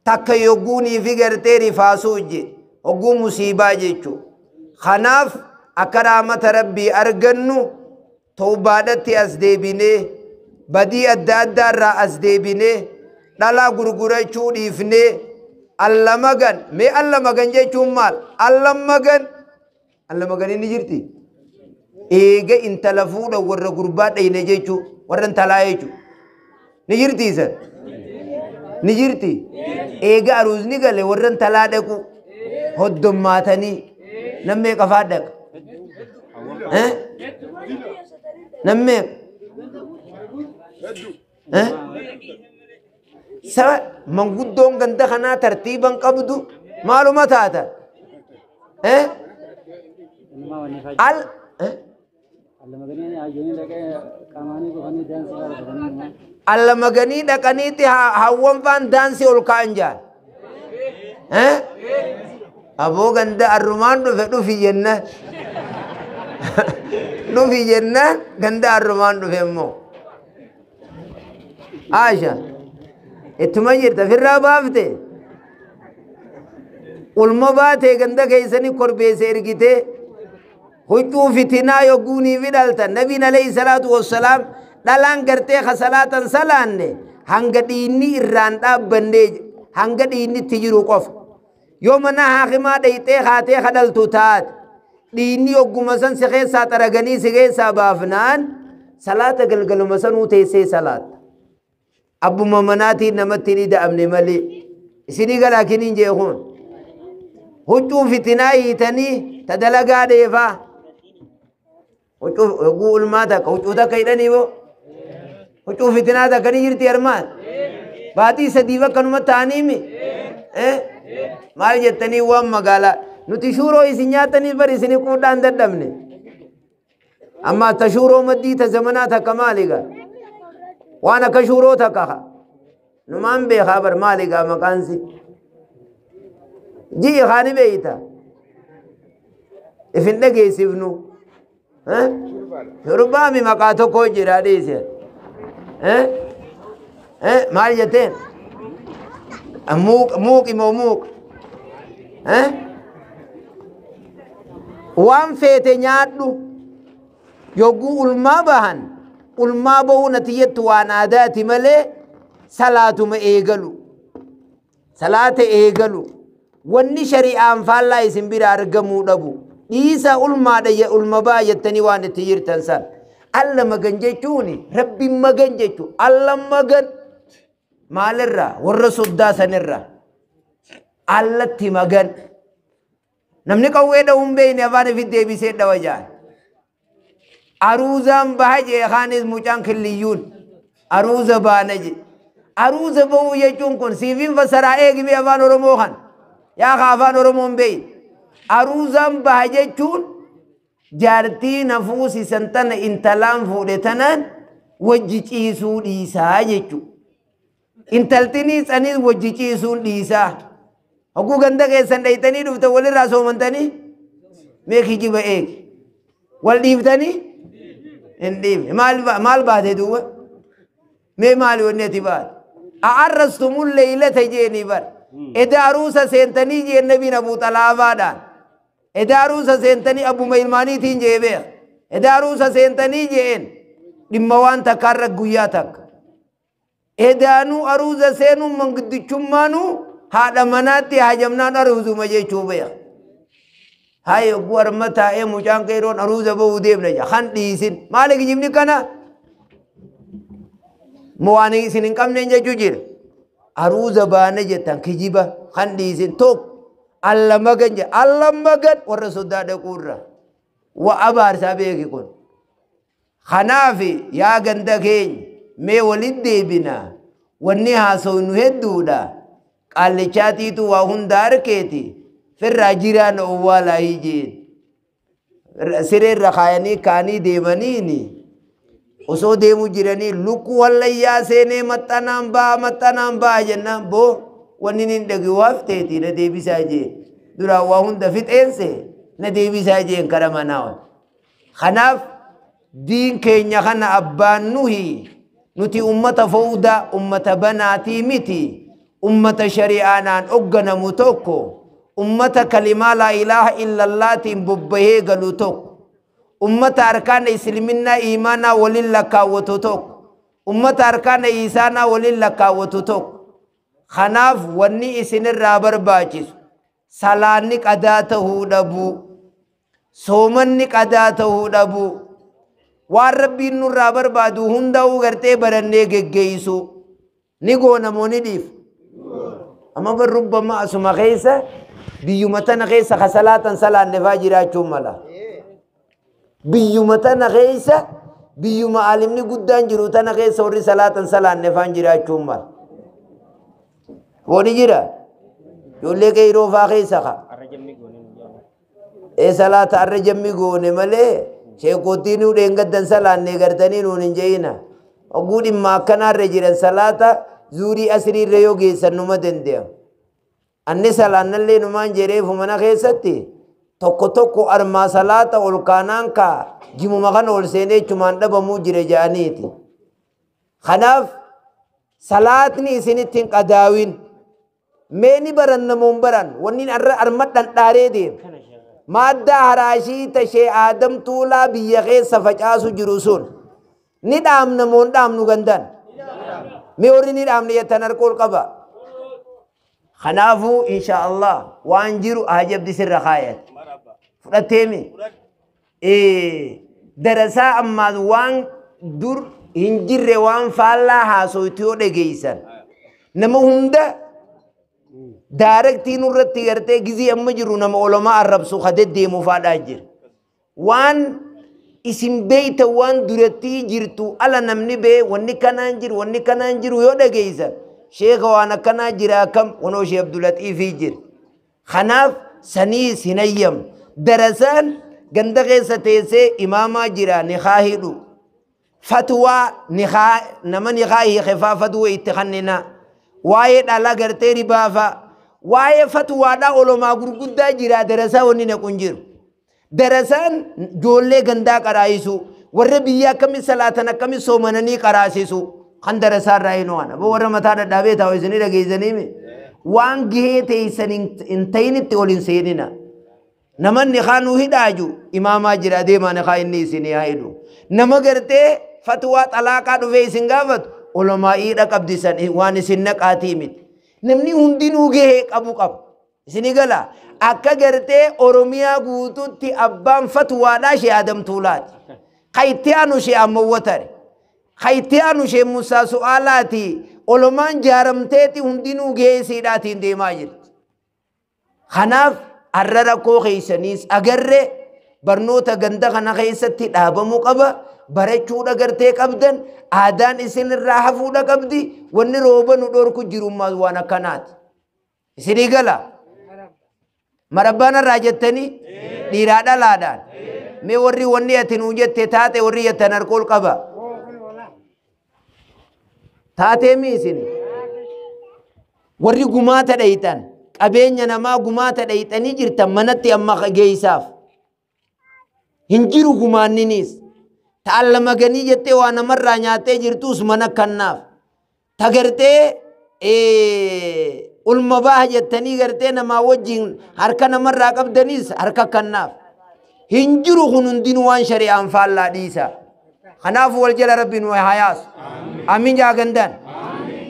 takka yogguunii fi gartee rifaasuu je hogguu musiibaa jechuu. Kanaaf akka rahmata rabbii argannu tawbaadhatti as deebinee badii adda addaa irraa as deebinee dhalaa gurgurachuu dhiifnee allamagan mee allamagan jechuun maal? Allamagan allamagan inni jirti. Eega intala fuudha warra gurbaa dhayne jechuu warra intalaa jechuu ni jirti isan ni jirti. Eega aruuzni gale warra intalaa dhaqu hoddommaatanii nammee qafaa dhaqa. Nammee Saba manguddoon ganda kanaa tartiiban qabdu maaluma taata? Al Allamaganii dhaqaniitti hawwan faan daansii ol ka'an jaan. Aboo ganda arrumaan dhufe dhufi jennaan. Dhufi jennaan ganda arrumaan dhufe immoo. Aasha. Ittuma jirta firraa baafte. Ulma baatee ganda keessanii korbeessa ergitee huccuu fitinaa yogguunii fi dhaltan. Nabiin alayhi salaatu wassalaam dhalaan gartee kasalaatan salaanne hanga dhiinni irraan dhaabbannee hanga dhiinni itti jiru qofa. Yoo mana haakimaa dhayxee haatee kadhaltu taate dhiinni yogguma san si keessaa xaraganii si keessaa baafnaan salaata galgaluma sanuu teessee salaatta. Abbuma manaatiin namatti ni da'amne malee isinii galaa kiniin jeekuun. Huccuu fitinaa hiitanii ta dalagaa dheefaa. Huccuu hogguu ulmaa takka huccuu takka hidhanii boo. Huccuu fitinaa takka ni jirti armaan. Baatii sadii bakka ta'aniimi. Maal jettanii waan magaalaa nuti shuuroo isin nyaatanii bar isinii quudhaan dadhabne. Amma ta shuuroo maddii ta zamanaa takka maaligaa? Waan akka shuuroo takka numaan beekaa bar maaligaa maqaansi. Ji'i kaani beeyta. Ifin dhageessifnu. Shurbaami maqaa tokko jira dhiise. Maal jetteen? Muuq moo muuq? Waan feete nyaadhu yogguu ulmaa bahan ulmaa bahuu nati jettu waan aadaati malee salaatuma eegalu. Salaata eegalu. Wanni shari'aan faallaa isin bira argamuu dhabu. Dhiisa ulmaadha ulma baa jettanii waan itti jirtan san. Alla magan jechuun rabbiin magan jechuun alla magan maalirraa warra soddaa sanirraa allatti magan. Namni qawwee dha'uun beeyne afaan ifi deebisee dhawa jaan. Aruuzaan baha jee kaanis mucaan killiyyuun aruuza baana jee. Aruuza bahuu jechuun kun siifin fassaraa eegimee afaan Oromoo kan. Yaa ka afaan Oromoo hin beeyne. Aruuzaan baha jechuun jaartii nafuusisan tana intalaan fuudhe tanaan wajji ciisuu dhiisaa jechuudha. Intaltinii sanis wajji ciisuun dhiisaa. Hogguu ganda keessan dhayitanii dhufte walirraa soomantanii mee kijiba eegi. Wal dhiiftanii hin dhiifne. Maal baate duuba? Mee maali wanni ati baate? A'arrastumul leeylata jeeni bar. Eda aruusa seentanii jeen nabiin Abuu Xalaafaadhaan. Eda aruusa seentanii abbuma ilmaaniitiin jee beeka. Eda aruusa seentanii jeen dhimma waan takkaarra guyyaa takka. Edaanuu aruusa seenuun manguddichummaanuu haadha manaatti hajamnaan aruuzuma jechuu beeka. Haa yogguu arma taa'ee mucaan qeeroon aruuza bahuu deemna jaa kan dhiisin. Maali kijibni kana? Waan isin hin qabneen jechuu jira. Aruuza baana jettan kijiba kan dhiisin tokko alla magan jedha alla magan warra soddaa dhaquurra wa abaarsaa beeki kun. Kanaaf yaa ganda keenya mee walitti deebina wanni haasofnu hedduudha. Qaallichaatiitu waa hunda harkeeti firraa jiraan owwaalaa hijeen. Sireerra kaayanii kaanii deemaniini. Osoo deemuu jiranii lukkuu wallayyaa seenee maxxanaan ba'a jennaan boo wanni inni dhagi waafteeti na deebisaa jeen. Duraan waa hunda fixeense na deebisaa jeen kara manaa. Kanaaf diin keenya kana abbaan nuhi nuti ummata fawdaa ummata banaatii miti. Ummata shari'aanaan hogganamu tokko ummata kalimaa laa ilaaha illallaatiin bobbahee galu tokko ummata arkaana isliminnaa iimaanaa waliin lakkaawwatu tokko ummata arkaana iisaanaa waliin lakkaawwatu tokko. Kanaaf wanni isinirraa barbaachisu salaanni qadaa tahuu dhabuu, soomanni qadaa tahuu dhabuu, waan rabbiin nurraa barbaadu hundaa'uu gartee barannee geggeessu ni goona moo ni dhiif? Amma bar rubbama asuma keessa biyyuma tana keessa ka salaatan salaanne faa jiraachuun mala. Biyyuma tana keessa biyyuma alimni guddaan jiru tana keessa warri salaatan salaanne faan jiraachuun mala. Wani jira? Ijoollee qeeroo faa keessa ka. Ee salaata arra jammi goone malee sheekootiin nu dheengaddan salaanne gartanii nuun hin je'ina. Oguu dhimma akkanaarra jiran salaata zuurii asiriirra yoo geessan numa dande'a. Anni salaannallee numaan jedheefu mana keessatti tokko tokko armaa salaata ol kaanaan kaa jimuma kana ol seenee chumaan dhabamuu jira jedhaniiti. Kanaaf Salaatni isinitti hin qadaawin. Mee ni baran namoon baran wanni armadhan dhaaree deema. Maaddaa haraashii tashee Aadam Tuulaa biyya keessa facaasu jiru sun ni dhaamna moon dhaamnu gandan. Mee warri ni dhaamne jettan harka ol qaba. Kanaafuu insha Allah waan jiru ajabdi sirra kaayat. Fudhatteemi. Darasaa ammaas waan dur hin jirre waan faallaa haasoytu yoo dhageessan. Nama hunda daarektii nurratti gartee gizii amma jiru nama olomaa arrabsu ka deddeemu faadhaa jira. Waan isin beeyta waan durattii jirtu ala namni bee wanni kanaan jiru wanni kanaan jiru yoo dhageessan sheeka waan akkanaa jira akkam wanoo shee Abdulatiifii jira. Kanaaf saniis hin ayyamu. Darasaan ganda keessa teessee imaamaa jira ni haa hidhu. Fatwaa ni haa nama ni haa hiike faa fatwa itti kannina. Waa'ee dhalaa gartee ribaa faa. Waa'ee fatwaadhaa olomaa gurguddaa jira darasaa wanni naqu hin jiru. Darasaan ijoollee gandaa qaraayisu warra biyya akkamii salaatan akkamii soomananii qaraasisu kan darasaa irraa hin waan. Aboo warra mataa dhadhaabee taa'u isinii dhageessanii waan gahee teessan hin ta'initti ol hin seenina. Namanni kaanuu hidhaaju imaamaa jira deemaa haa inni isinii haa hidhu. Nama gartee fatwaa xalaaqaa dhufee isin gaafatu olomaa'iidha qabdisan waan isin naqaatii miti. Namni hundinuu gahee qabu qaba. Isinii gala akka gartee Oromiyaa guutuutti abbaan fatwaadhaa shee Aadam Tuulaati. Ka itti aanu shee Ammawwatare. Ka itti aanu shee Musaa Su'aalaati. Olomaan jaaramteeti hundinuu gahee isiidhaatiin deemaa jirti. Kanaaf har'a rakkoo keessaniis agarree barnoota ganda kana keessatti dhaabamuu qaba. Barachuudha gartee qabdan aadaan isinirraa hafuudha qabdi wanni rooba nu dhorku jirummaa waan akkanaati. Isinii gala marabbaan irraa jettanii dhiiraa dhalaadhaan mee warri wanni ati nuu jette taate warri jettan harka ol qaba. Taatee mi isin warri gumaata dhayitan qabeenya namaa gumaata dhayitanii jirtan manatti amma geessaaf hin jiru gumaanniniis. Ta'allama ganii jettee waa namarraa nyaattee jirtus mana kannaaf. Ta gartee ulma baha jettanii gartee namaa wajjin harka namarraa qabdaniis harka kannaaf. Hin jiru kun hundinuu waan shari'aan faallaa dhiisa. Kanaafuu wal jala rabbi nu haa yaasu. Amiin jaa gandaan.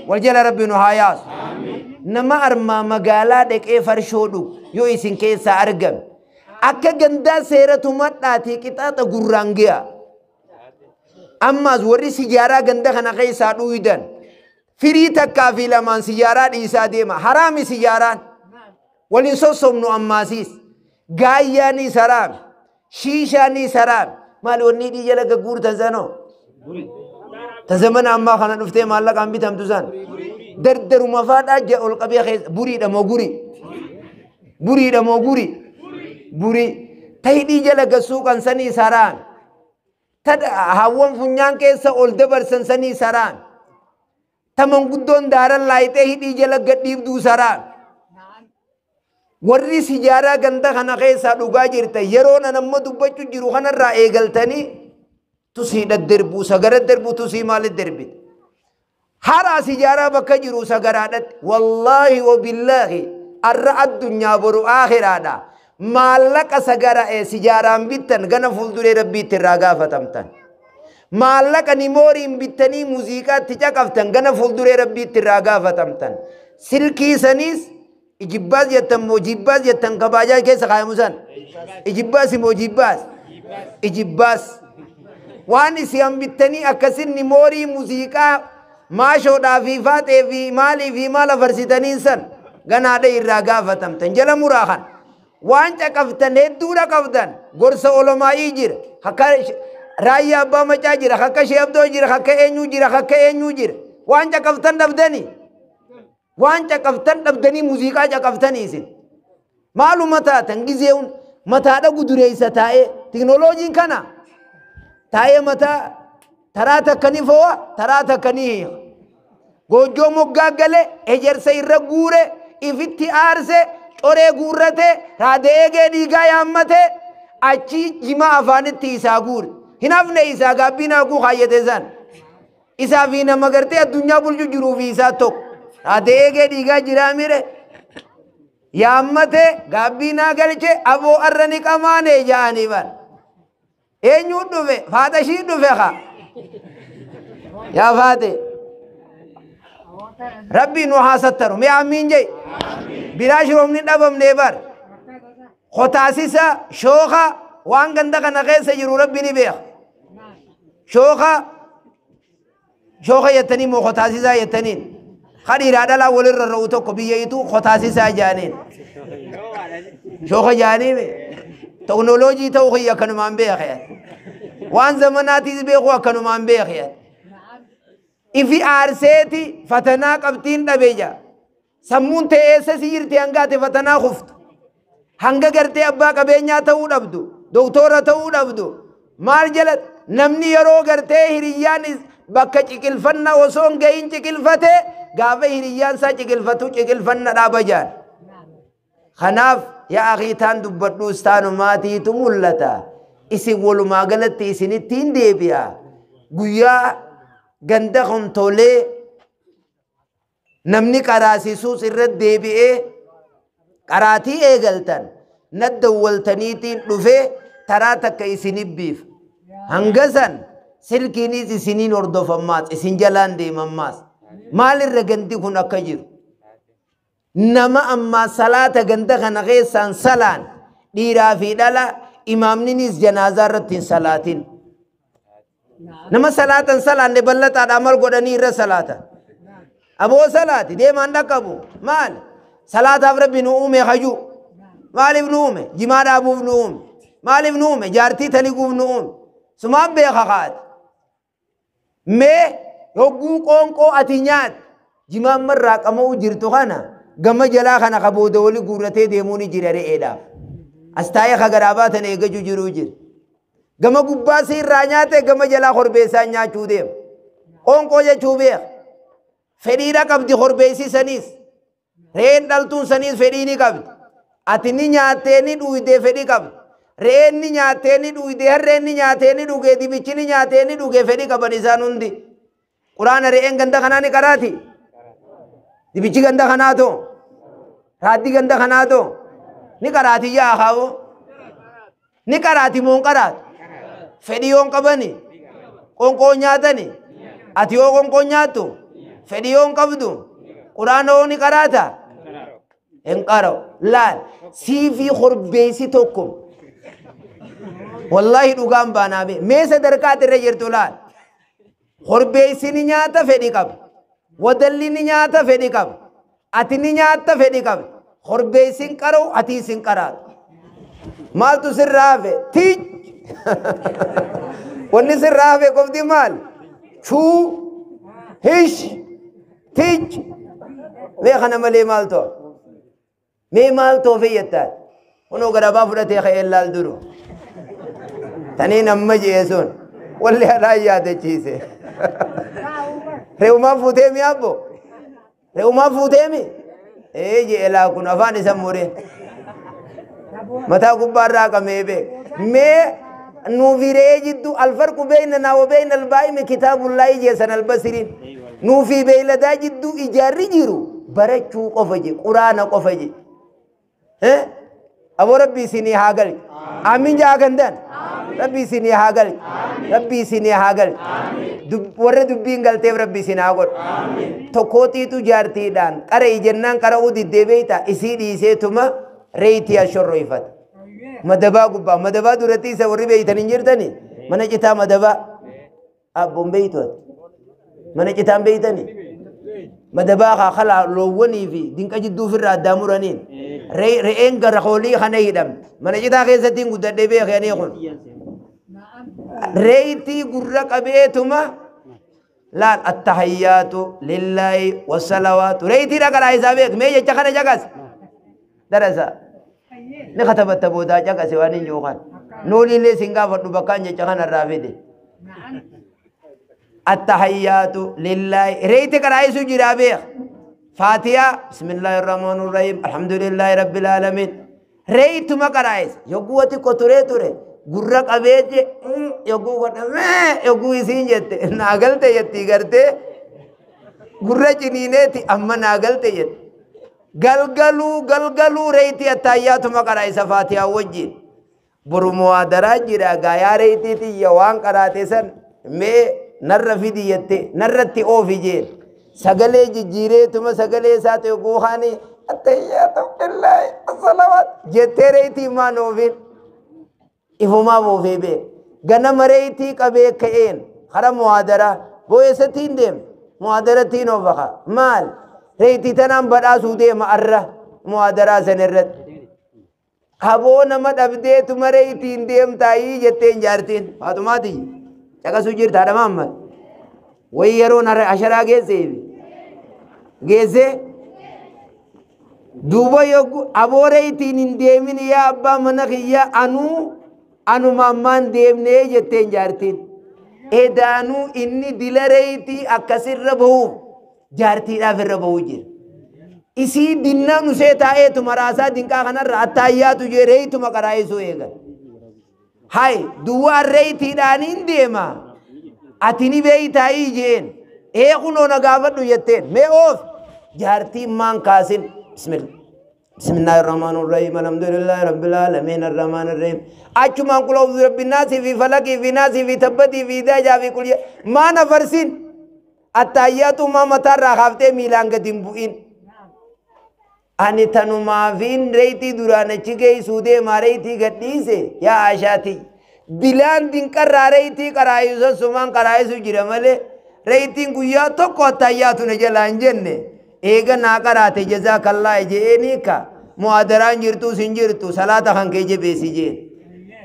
Wal jala rabbi nu haa yaasu. Nama armaa magaalaa dhaqee farshoo dhugu yoo isin keessaa argame. Akka gandaa seera tumadhaatii qixaaxa gurraan ga'a. Ammaas warri sijaaraa ganda kana keessaa dhuudan firii takkaa fi lamaan sijaaraa dhiisaa deema. Haraami sijaaraan. Waliin sossobnu ammaasiis. Gaayyaanis haraami. Shiishaanis haraami. Maali wanni hidhii jala gagguurtan sanoo? Ta zamana ammaa kana dhuftee maallaqaan bitamtu san. Dardaruma faadhaa jaa ol qabee keessa buriidha moo guri? Buriidha moo guri? Burii. Ta hidhii jala gassuuqan saniis haraami. Hawwan funyaan keessa ol dabarsan sanii saraan. Ta manguddoon daaran laayitee hidhii jala gadhiibduu saraan. Warri sijaaraa ganda kana keessaa dhugaa jirta yeroo nan amma dubbachuu jiru kanarraa eegaltanii tusii dadderbuu sagara derbuu tusii maalitti derbite. Haraa sijaaraa bakka jiru sagaraadhatti wallaahi wabillaahi arra addunyaa boru aakhiraadha. Maallaqa sagara sijaaraan bittan gana fuulduree rabbiitti irraa gaafatamtan. Maallaqa nimooriin bittanii muuziqaatti caqaftan gana fuulduree rabbiitti irraa gaafatamtan. Silkii saniis ijibbaas jettan moo jibbaas jettan kabaajaa keessa kaayamu san. Ijibbaas moo jibbaas? Ijibbaas. Waan isin bittanii akkasin nimoorii muuziqaa maashoodhaa fi faaxee fi maalii fi maal afarsitaniin san ganaadha irraa gaafatamtan jala muraa kan. Waan caqaftan hedduudha qabdan gorsa olomaa'ii jira akka raayyaa abbaa macaa jira akka shee abdoo jira akka eenyuu jira akka eenyuu jira waan caqaftan dhabdanii waan caqaftan dhabdanii muuziqaa caqaftanii isin maaluma taatan gizeewun mataadha gudureessa taa'ee tiknooloojiin kana taa'ee mataa taraa takka ni fo'a taraa takka ni hiika goojjoo moggaa gale ejersa irra guure ifitti aarse qoree guurrate raada eegee dhiigaa yaammate achi jimaa afaanitti isaa guure. Hin hafne isaa gaabbiin haquu kaayyate san. Isaa fi nama gartee addunyaa bulchu jiruu fi isaa tokko. Haatee eegee dhiigaa jiraa mire. Yaammate gaabbiinaa galche aboo arra ni qamaane ja'anii bar. Eenyuun dhufe? Faata ishii dhufe haa. Yaa faate. Rabbi nu haa sattaru. Mee amiin jee. Biraa shiroomni dhabamnee bar. Qotaasisa shooka waan ganda kana keessa jiru rabbi ni beeka. Shooka shooka jettanii moo qotaasisaa jettaniin. Kadhiiraa dhalaa walirra ra'u tokko biyya ituu qotaasisaa jaaniin. Shooka jaanii teknooloojii ta'uu kiyya akkanumaan beeka. Waan zamanaatiis beeku akkanumaan beeka. Ifi aarseeti fatanaa qabxiin dhabe jaa. Sammuun ta'e eessa si jirti hanga ati fatanaa kuftu. Hanga gartee abbaa qabeenyaa ta'uu dhabdu. Doktora ta'uu dhabdu. Maal jala namni yeroo gartee hiriyyaan bakka ciqilfannaa osoo hin gahin ciqilfate gaafa hiriyyaan isaa ciqilfatu ciqilfanna dhaaba jaan. Kanaaf yaa akii taan dubbadhuus taanumaatiitu mul'ata. Isin walumaa galatti isinitti hin deebi'a. Guyyaa ganda kontolee namni qaraasisuus irra deebi'ee qaraatii eegaltan naddawwaltaniitiin dhufee taraa takka isinif biif. Hanga san silkiinis isiniin hordofammaas isin jalaan deemammaas. Maalirra gandi kun akka jiru? Nama ammaa salaata ganda kana keessaan salaan dhiiraa fi dhala imaamninis janaazaa irratti hin salaatin. Nama salaatan salaanne bal'ataadhaa maal godhanii irra salaata? Aboo salaati deemaan dhaqqabu maal? Salaataaf rabbi nu uume hajuu. Maaliif nu uume? Jimaa dhaabuuf nu uume. Maaliif nu uume? Jaartii taliguuf nu uume. Sumaan beeka kaati. Mee hogguu qoonqoo ati nyaat jimaan marraa qama'uu jirtu kana gama jalaa kana ka booda wali guurratee deemuu ni jira re'eedhaaf. As taa'ee ka garaa baatan eeggachuu jiruu jira. Gama gubbaa si irraa nyaate gama jalaa korbeessaan nyaachuu deema. Qoonqoo jechuu beeka. Fedhiidha qabdi korbeessisaniis. Re'een dhaltuun saniis fedhii ni qabdi. Ati ni nyaattee ni dhuydee fedhii qabdi. Re'een ni nyaattee ni dhuydee harreen ni nyaattee ni dhugee dibichi ni nyaattee ni dhugee fedhii qaban isaan hundi. Quraana re'een ganda kanaa ni qaraati. Dibichi ganda kanaa too. Raaddi ganda kanaa too. Ni qaraati yaa haawoo. Ni qaraati moo hin qaraatu? Fedhii yoon qabani? Qoonqoo nyaatani? Ati yoo qoonqoo nyaattu? Fedhii yoon qabdu? Quraana hoo ni qaraata? Hin qara'u. Laal siifii korbeessi tokko. Wallaahi dhugaan baanaa bee. Mee sadarkaa irra jirtu laal. Korbeessi ni nyaata fedhii qaba. Wadalli ni nyaata fedhii qaba. Ati ni nyaatta fedhii qaba. Korbeessi hin qara'u atiis hin qaraatu. Maaltu sirraa hafe? Tiij! Wanni sirraa hafe qofti maal? Chuu! Hish! Tiij! Mee kana malee maal ta'u? Mee maal ta'u fayyadtaan? Kunoo garabaa fudhatee ka'ee laal duru. Taniin amma jee sun walli alaa yaadachiise. Re'umaa fuutee mi abbo? Re'umaa fuutee mi? Ee jee laa kun afaan isa muree. Mataa gubbaarraa qabee beek. Mee nuufi re'ee jidduu alfarqu beeynanaa wa beeyna albaa'imi kitaabullaahi jeessan albasiriin. Nuufi beeyladaa jidduu ijaarri jiru barachuu qofa je quraana qofa je. Aboo rabbi isinii haa galchu. Amiin jaa gandan. Rabbi isinii haa galchu. Rabbi isinii haa galchu. Warra dubbiin galteef rabbi isin haa godhu. Tokkootiitu jaartiidhaan qara'ii jennaan qara'uu diddee beeyta isii dhiiseetuma reetii ashorroifata. Madabaa gubbaa madabaa duratti isa warri beeytan hin jirtani mana citaa madabaa abboon beeytu ati mana citaan beeytani madabaa kaa kalaa loowwanii fi dinqa jidduu ofirraa addaa muraniin re'een gara hoolii kana hidhamti mana citaa keessatti hin guddadhee beekanii kun reetii gurra qabeetuma laal attahayyaatu lillaahi wassalawaatu reetii dhaqalaa isaa beek mee jecha kana caqas darasa ni katabatta boodaa caqase waan hin jookan nooliillee sin gaafadhu bakkaan jecha kana irraa fide attahayyaatu lillaahi reetii qaraa'isu jiraa beek faatiyaa bismillaahi irrahmaani irrahiim alhamdulillaahi rabbil aalamiin reetuma qaraa'is yogguu ati qoturee ture Gurra qabee je yogguu godhamee yogguu isiin jette naa galte jetti gartee gurra ciniineeti amma naa galte jette. Galgaluu galgaluu reetii attaayyaatuma qaraa isa faatihaa wajjin. Boru muwaadaraa jira gaayaa reetii tiyya waan qaraate san mee narra fidi jette narratti oofi jeen. Sagalee jijjiireetuma sagalee isaa ta'e guuhaanii attayyaatu billaahi assalawaat jettee reetii maan oofin. Ifumaa oofee beek. Ganama reetii qabee ka'een kara muwaadaraa boo'eessattiin deema. Muwaadarattiin oofa maal? Reetii tanaan badhaasuu deema arra muwaadaraa san irratti. Haboo nama dhabdeetuma reetiin deemtaayii jetteen jaartiin. Faaxumaati caqasuu jirta haadha Mahammad. Wayi yeroon asharaa geesseefi. Geessee duuba yogguu aboo reetiin hin deemin yaa abbaa mana kiyyaa anuu anuma ammaan deemnee jetteen jaartiin. Edaanuu inni dila reetii akkasirra bahuuf jaartiidhaaf irra bahuu jira. Isii dinnaan usee taa'eetuma raasaa dinqaa kanarra attaayyaatu jee reeytuma qaraa'isuu eegan. Hay duwwaan reeytiidhaan hin deema. Ati ni beeytaayii jeen. Ee kunoo na gaafadhu jetteen. Mee oof jaartiin maan kaasin. Bismillah. Bismillahirrahmanirrahim. Alhamdulillahi rabbil alamin arrahmanirrahim. Achumaan qul a'udhu birabbin naasi fi falaqii fi naasi fi tabbatii fi idaa fi qul maan afarsin. Attaayyaatu maa mataarraa kaaftee miilaan gadi hin bu'in. Ani tanumaafiin reetii duraan achi geessuu deemaa reetii gadhiise yaa Aashaati. Bilaan dinqarraa reetii qaraayisu sumaan qaraayisu jira malee reetiin guyyaa tokko attaayyaatu na jalaa hin jenne. Eega naa qaraate jazaakallaa je'eenii ka mu'aadaraan jirtus hin jirtu salaata kan kee jabeessi jeen.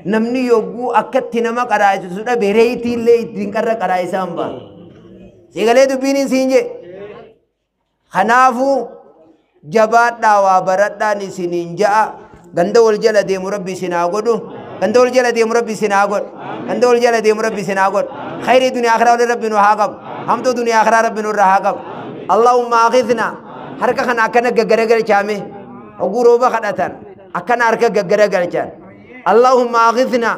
Namni yogguu akkatti nama qaraayisu dhabe reetiillee dinqarra qaraayisaa hin baanu. Sigalee dubbiin siin jee. Kanaafuu jabaadhaa waa baradhaan isiniin ja'a. Ganda wal jala deemu rabbi isin haa godhu. Ganda wal jala deemu rabbi isin haa godhu. Ganda wal jala deemu rabbi isin haa godhu. Khayrii duniyaa akhiraa waliin rabbi nu haa qabu. Hamtuu duniyaa akhiraa rabbi nurra haa qabu. Allahumma aghithna. Harka kana akkana gaggaragalchaame. Oguu rooba kadhatan. Akkana harka gaggaragalchan. Allahumma aghithna.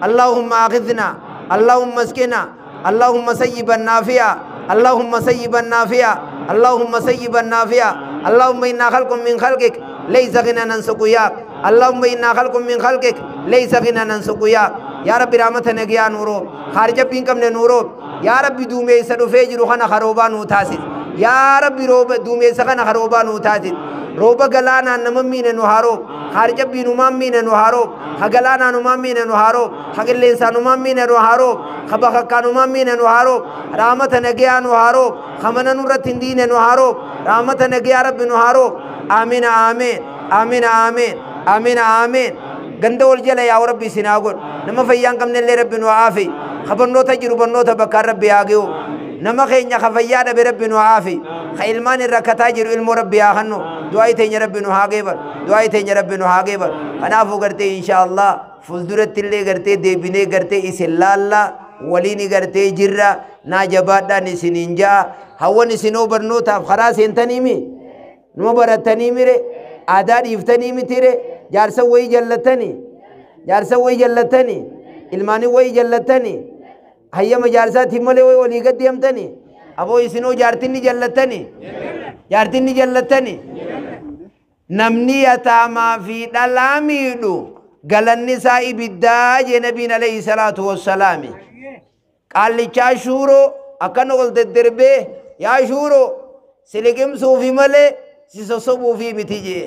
Allahumma aghithna. Allahumma askina. Allahumma sayyiban naafi'a. اللهم سيبا نافعا اللهم سيبا نافعا اللهم إنا خلق من خلقك ليس غنى عن سقياك اللهم إنا خلق من خلقك ليس غنى عن سقياك يا ربي رحمتنا يا نورو خارج بينكم نورو يا ربي دومي سدفجر خنا خروبان وتاسد يا ربي روب دومي سخنا خروبان وتاسد روب غلانا نممين نهارو خارج بين مامين نهارو خغلانا نمامين نهارو خغل انسان مامين نهارو خبخ مامين نهارو رحمت نگیا نهارو خمن نورت دين نهارو رحمت نگیا رب نهارو آمين آمين آمين آمين آمين آمين غندول جل يا ربي سناغور نما فيان كم نلي رب نعافي خبرنو تجربنو تبكر ربي آگيو نما خينيا خفيا دبي ربي نعافي خيلمان الركتا جرو علم ربي آخنو دعاي تين ربي نهاگيبر دعاي تين ربي نهاگيبر خنافو کرتے انشاءاللہ فلدرت اللي کرتے دیبینے کرتے اس اللہ ولینی کرتے جرہ نا جبادہ نسنین جا ہوا نسنو برنو تاف خراس انتنی می نو برتنی میرے آدار افتنی می تیرے جارسا وہی جلتنی جارسا وہی جلتنی علمانی وہی جلتنی هيا مجارسا تيمله وي ولي قديمتني أبو يسنو جارتني جلتني جارتني جلتني نمني يتاما في دلاميدو قال النساء بالداج نبينا عليه الصلاة والسلام قال لي شورو أكن قلت الدربي يا شورو سلكم صوفي ملي سيسوسبو في متيجي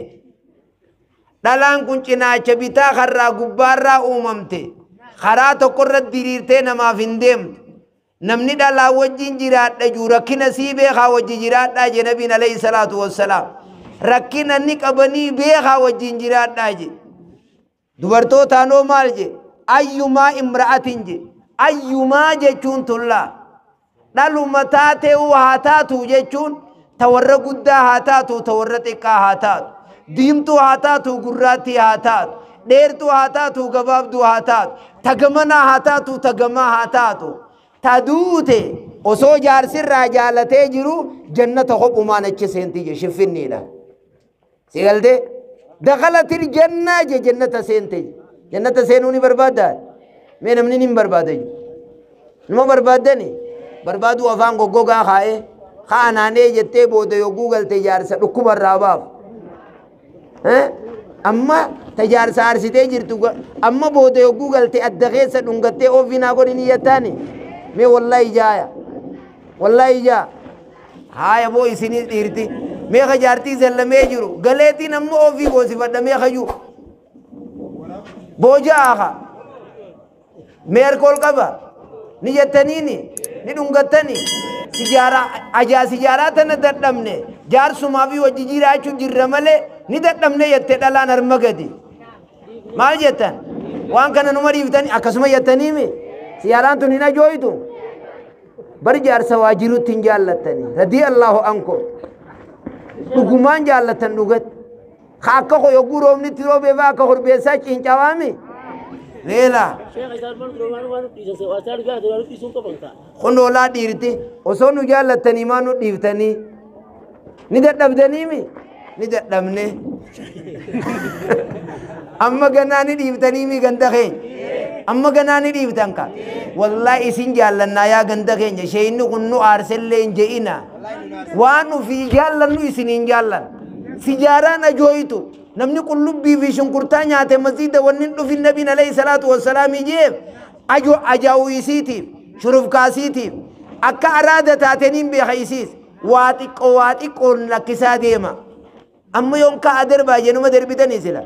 دلان كنتنا چبيتا خرا غبارا أممتي karaa tokkorra diriirtee namaaf hin deemtu. Namni dhalaa wajjin jiraadha jiru rakkina sii beekaa wajji jiraadhaa jee nabiin alayhi salaatu wassalaam. Rakkina inni qabanii beekaa wajjin jiraadhaa jee. Dubartootaanoo maal jee? Ayyumaa imra'atin jee. Ayyumaa jechuun tullaa. Dhaluma taatee haa taatu jechuun ta warra guddaa haa taatu ta warra xiqqaa haa taatu. Diimtuu haa taatu gurraattii haa taatu. Dheertuu haa taatu gabaabduu haa taatu. Tagamanaa haa taatu tagamaa haa taatu. Ta duute osoo jaarsirraa jaalatee jiru jannata kophumaan achi seenti je shiffinniidha. Si galtee? Dakhalatil jannaa je jannata seente. Jannata seenuu ni barbaaddaa? Mee namni nin barbaada jiru. Numa barbaaddani barbaaduu afaan goggogaa kaa'ee kaanaanee jettee booda yogguu galte jaarsa dhukkubarraa baafu. Amma tajaarsa aarsitee jirtu amma booda yogguu galte adda keessa dhungattee ofiinaa godhin iyyattaani. Mee wallahi jaaya. Wallahi jaa. Haaya boo isinis dhiirti. Mee ka jaartii zallamee jiru galeetiin ammoo ofii goosifadha mee kayyuu. Boojaa ka. Mee alkool qaba. Ni jettaniini ni dhungattani. Sijaaraa ajaa sijaaraa tana dadhabne jaarsumaa fi wajji jiraachuu jirra malee ni dadhabne jettee dhalaan harma gadi. Maal jettan? Waan kana numa dhiiftanii akkasuma jettaniimi. Sijaaraan tun hin ajooytu. Bari jaarsa waa jirutti hin jaallattani. Radiyallahu ankum. Dhugumaan jaallattan dhugatti. Ka akka yogguu roobnitti roobee fa'aa akka korbeessaa cincawaami. Leela. Kun hoolaa dhiirti osoo nu jaallattanii maa nu dhiiftanii ni dadhabdaniimi ni dadhabne. Amma ganaa ni dhiiftaniimi ganda keenya. Amma ganaa ni dhiiftan ka. Wallaahi isin jaallannaa yaa ganda keenya isheenni kun nu aarsellee hin je'ina. Waan ofii jaallannu isin hin jaallan. Sijaaraan ajooyitu. Namni qullubbii fi shunkurtaa nyaate masjiida wanni hin dhufin nabiin alayhi salaatu wassalaam jeef ajo ajaa'uu isiitiif shurufkaasiitiif akka araada taateniin beeka isiis waa xiqqoo waa xiqqoon lakkisaa deema. Amma yoon ka'a darbaa jenuma darbitanii sila.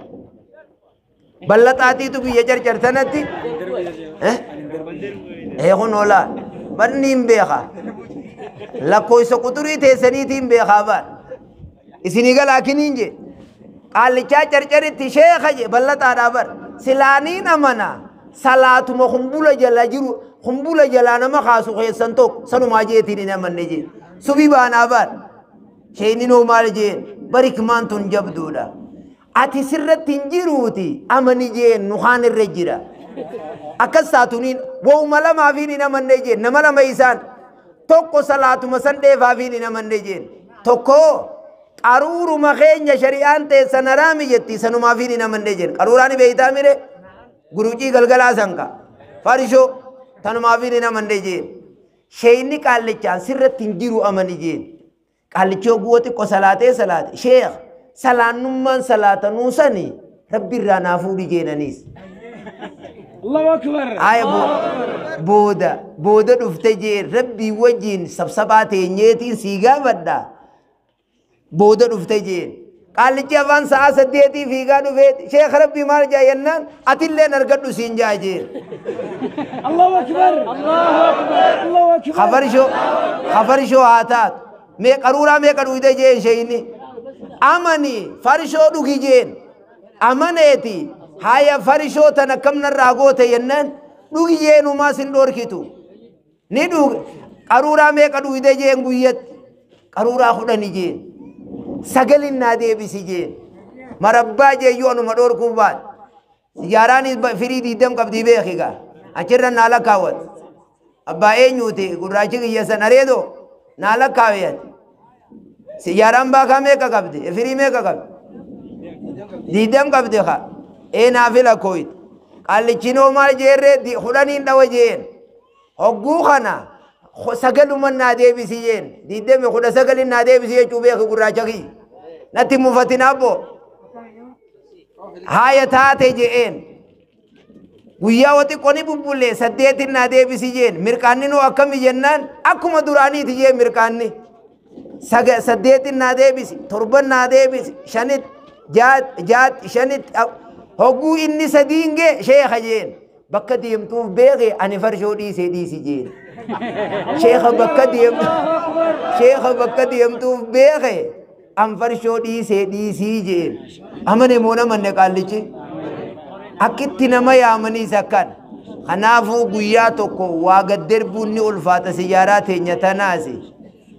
Ballaxaatiitu biyya carcartanatti. Kun oolaa barni hin beeka. Lakkoofsa quxurii teessaniitiin beekaa baan. Isinii galaa kiniin jee. Qaallichaa carcaritti sheeka je ballaxaadhaa bar. Silaaniin amana salaatuma kumbula jala jiru kumbula jalaa nama kaasu keessan tokko sanumaa jeetiin hin amanne jee. Subii baanaa bar. Sheeyninoo maal jeen barikmaan tun jabduudha. Ati sirratti hin jiruuti amani jeen nuhaan irra jira. Akkas taatuniin waa'uma lamaafiin hin amanne jeen nama lama isaan tokko salaatuma san dheefaafiin hin amanne jeen tokko qaruuruma keenya shari'aan teessan haraami jetti sanumaafiin hin amanne jeen qaruuraan beeytaa mire gurucii galgalaa sanka farishoo tanumaafiin hin amanne jeen sheeyni qaallichaan sirratti hin jiru amani jeen qaallichi hogguu xiqqo salaatee salaate sheekh salaannummaan salaatanuu sani rabbi irraa naa fuudhi jeenaniis. Allahu akbar. Aya booda booda dhufte jeen rabbii wajjin sabsabaa teenyeetiin sii gaafadha. Booda dhufte jeen. Qaallichi afaan sa'a 8 fiigaa dhufee sheekh rabbii maal jaa jennaan atilleen argadhu siin jaa jeen. Allahu akbar. Allahu akbar. Allahu akbar. Hafarishoo haa taatu. Mee qaruuraa meeqa dhugde jeen sheeyni. Amani farishoo dhugi jeen. Amaneeti. Haya farishoo tana kam narraa goote jennaan dhugi jeenumaa sin dhorkitu. Ni dhuge qaruuraa meeqa dhugde jeen guyyatti. Qaruuraa 10 jeen. 9 naa deebisi jeen. Marabbaa jeeyyuu anuma dhorkuu baat. Sijaaraan firii 20 qabdii beeki gaa. Achirra naa lakkaawwat. Abbaa eenyuuti gurraachi kiyya san areedoo naa lakkaawwat. Sijaaraan baakaa meeqa qabdi? Firii meeqa qabdi? 20 qabdi kaa. Ee naafi lakkooyit. Qaallichinoo maal jeerree 10 dhawa jeen. Hogguu kana 9 naa deebisi jeen. 20 19 naa deebisi jechuu beeki gurraacha kiyya. Natti mufatin abbo. Haaya taate jeen. Guyyaa wati qoni bubbullee 8 naa deebisi jeen. Mirqaanni nuu akkami jennaan akkuma duraaniiti jeen mirqaanni. 8 naa deebisi, 7 naa deebisi, 5 6 6 5 hogguu inni 3 gee sheekha jeen. Bakka deemtuuf beeke ani farshoo dhiisee dhiisi jeen. Sheekha bakka deemtuuf beeke an farshoo dhiisee dhiisii jeen. Amane moo namanne qaallichi? Akkitti nama yaamaniis akkan. Kanaafuu guyyaa tokko waa gaddarbuun ni ulfaata sijaaraa teenya tanaasi.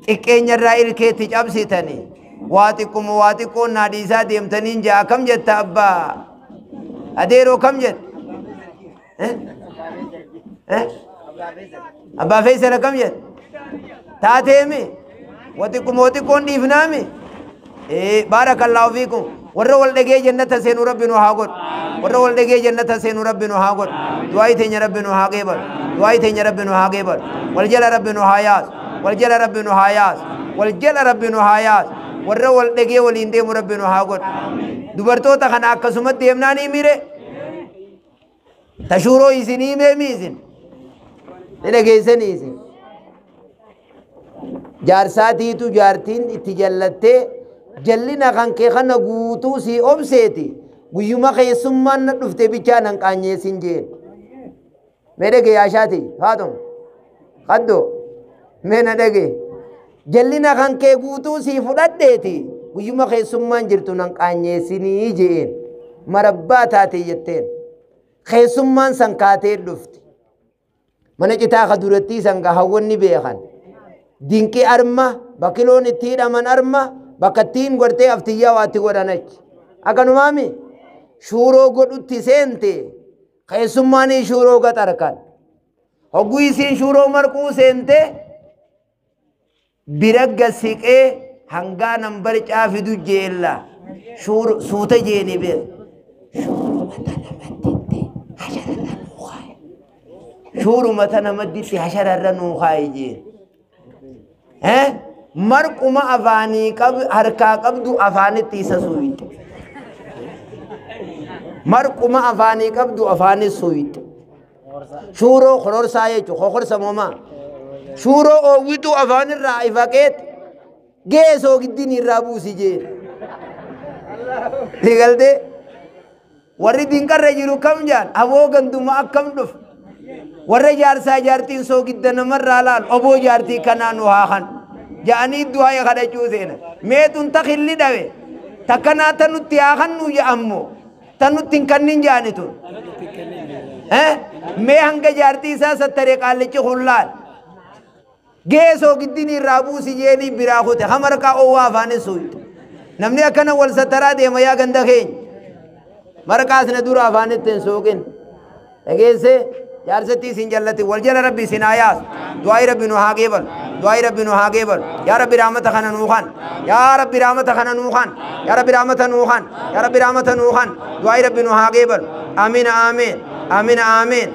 Xiqqeenyarraa ilkeetti cabsitanii waa xiqquma waa xiqqoon naa dhiisaa deemtaniin jaa kam jetta abbaa? Adeeroo kam jetta? Abbaa Feesala kam jetta? Taateemi? Waa xiqquma waa xiqqoon dhiifnaami? Baarakallaahu fiikum. Warra wal dhagee jannata seenu rabbi nu haa godhu. Warra wal dhagee jannata seenu rabbi nu haa godhu. Du'aa teenya rabbi nu haa qeebalu. Du'aa teenya rabbi nu haa qeebalu. Wal jala rabbi nu haa yaasu. Wal jala rabbi nu haa yaasu. Wal jala rabbi nu haa yaasu. Warra wal dhagee waliin deemu rabbi nu haa godhu. Dubartoota kana akkasumatti deemnaan himire. Tashuuroo isin himee mi isin? Ni dhageessanii isin. Jaarsaatiitu jaartiin itti jallattee jallina kan kee kana guutuu sii obseeti. Guyyuma keessummaan na dhufte bichaa nan qaanyeessin jeen. Mee dhagee yaashaati Faaxum. Qaddoo mee na dhagee. Jallina kan kee guutuu sii fudhadheeti. Guyyuma keessummaan jirtu nan qaanyeessinii jeen. Marabbaa taate jetteen. Keessummaan san kaatee dhufti. Mana citaa ka durattii san hawwanni beekan. Dinqii arma bakiloon itti hidhaman arma bakka ittiin gortee aftiyyaa waatti godhan achi. Akkanumaami shuuroo godhutti seente keessummaan shuuroo gaxarkan. Hogguu isiin shuuroo marquu seente bira gasiqee hangaa nan barcaa fidu jeella. Suuta jeeni beek. Shuuruma tana madditti hashararra nuu kaaye jeen. Marquma afaanii harkaa qabdu afaanitti isa suuyite. Marquma afaanii qabdu afaanii suuyite. Shuuroo kororsaa jechuun kokorsa moomaa. Shuuroo oowwituu afaanirraa ifaqeet geesoo giddiin irraa buusi jeen. Digaltee warri dinqarra jiru kam jaan aboo ganduma akkam dhufe. Warra jaarsaa jaartiin soo gidda namarraa laal oboo jaartii kanaa nu haa kan ja'anii du'aa kadhachuu seena. Meetun takilli dhabe takkanaa tanutti haa kannu ja'ammoo tanutti hin kannin ja'ani tun. Mee hanga jaartii isaa sattaree qaallichi kun laal. Geesoo giddiin irraa buusi jeenii biraa kute hamarqaa oowwaa afaanin suuyte. Namni akkana wal sattaraa deema yaa ganda keenya. Marqaas na dura afaanitti hin suuqin. Dhageessee jaarsettii isin jallati wal jala rabbi isin haa yaasu. Du'aa rabbi nu haa qeebalu. Du'aa rabbi nu haa qeebalu. Yaa rabbi rahmata kana nuu kan. Yaa rabbi rahmata kana nuu kan. Yaa rabbi rahmata nuu kan. Yaa rabbi rahmata nuu kan. Du'aa rabbi nu haa qeebalu. Amiin amiin. Amiin amiin.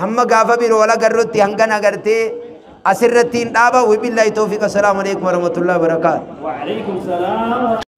Hamma gaafa biroo wal agarrutti hangana agartee asirratti hin dhaaba. Wabillahi tawfiiq. Assalaamu alaikum warahmatullahi wabarakaatuh. Wa alaikum salaam.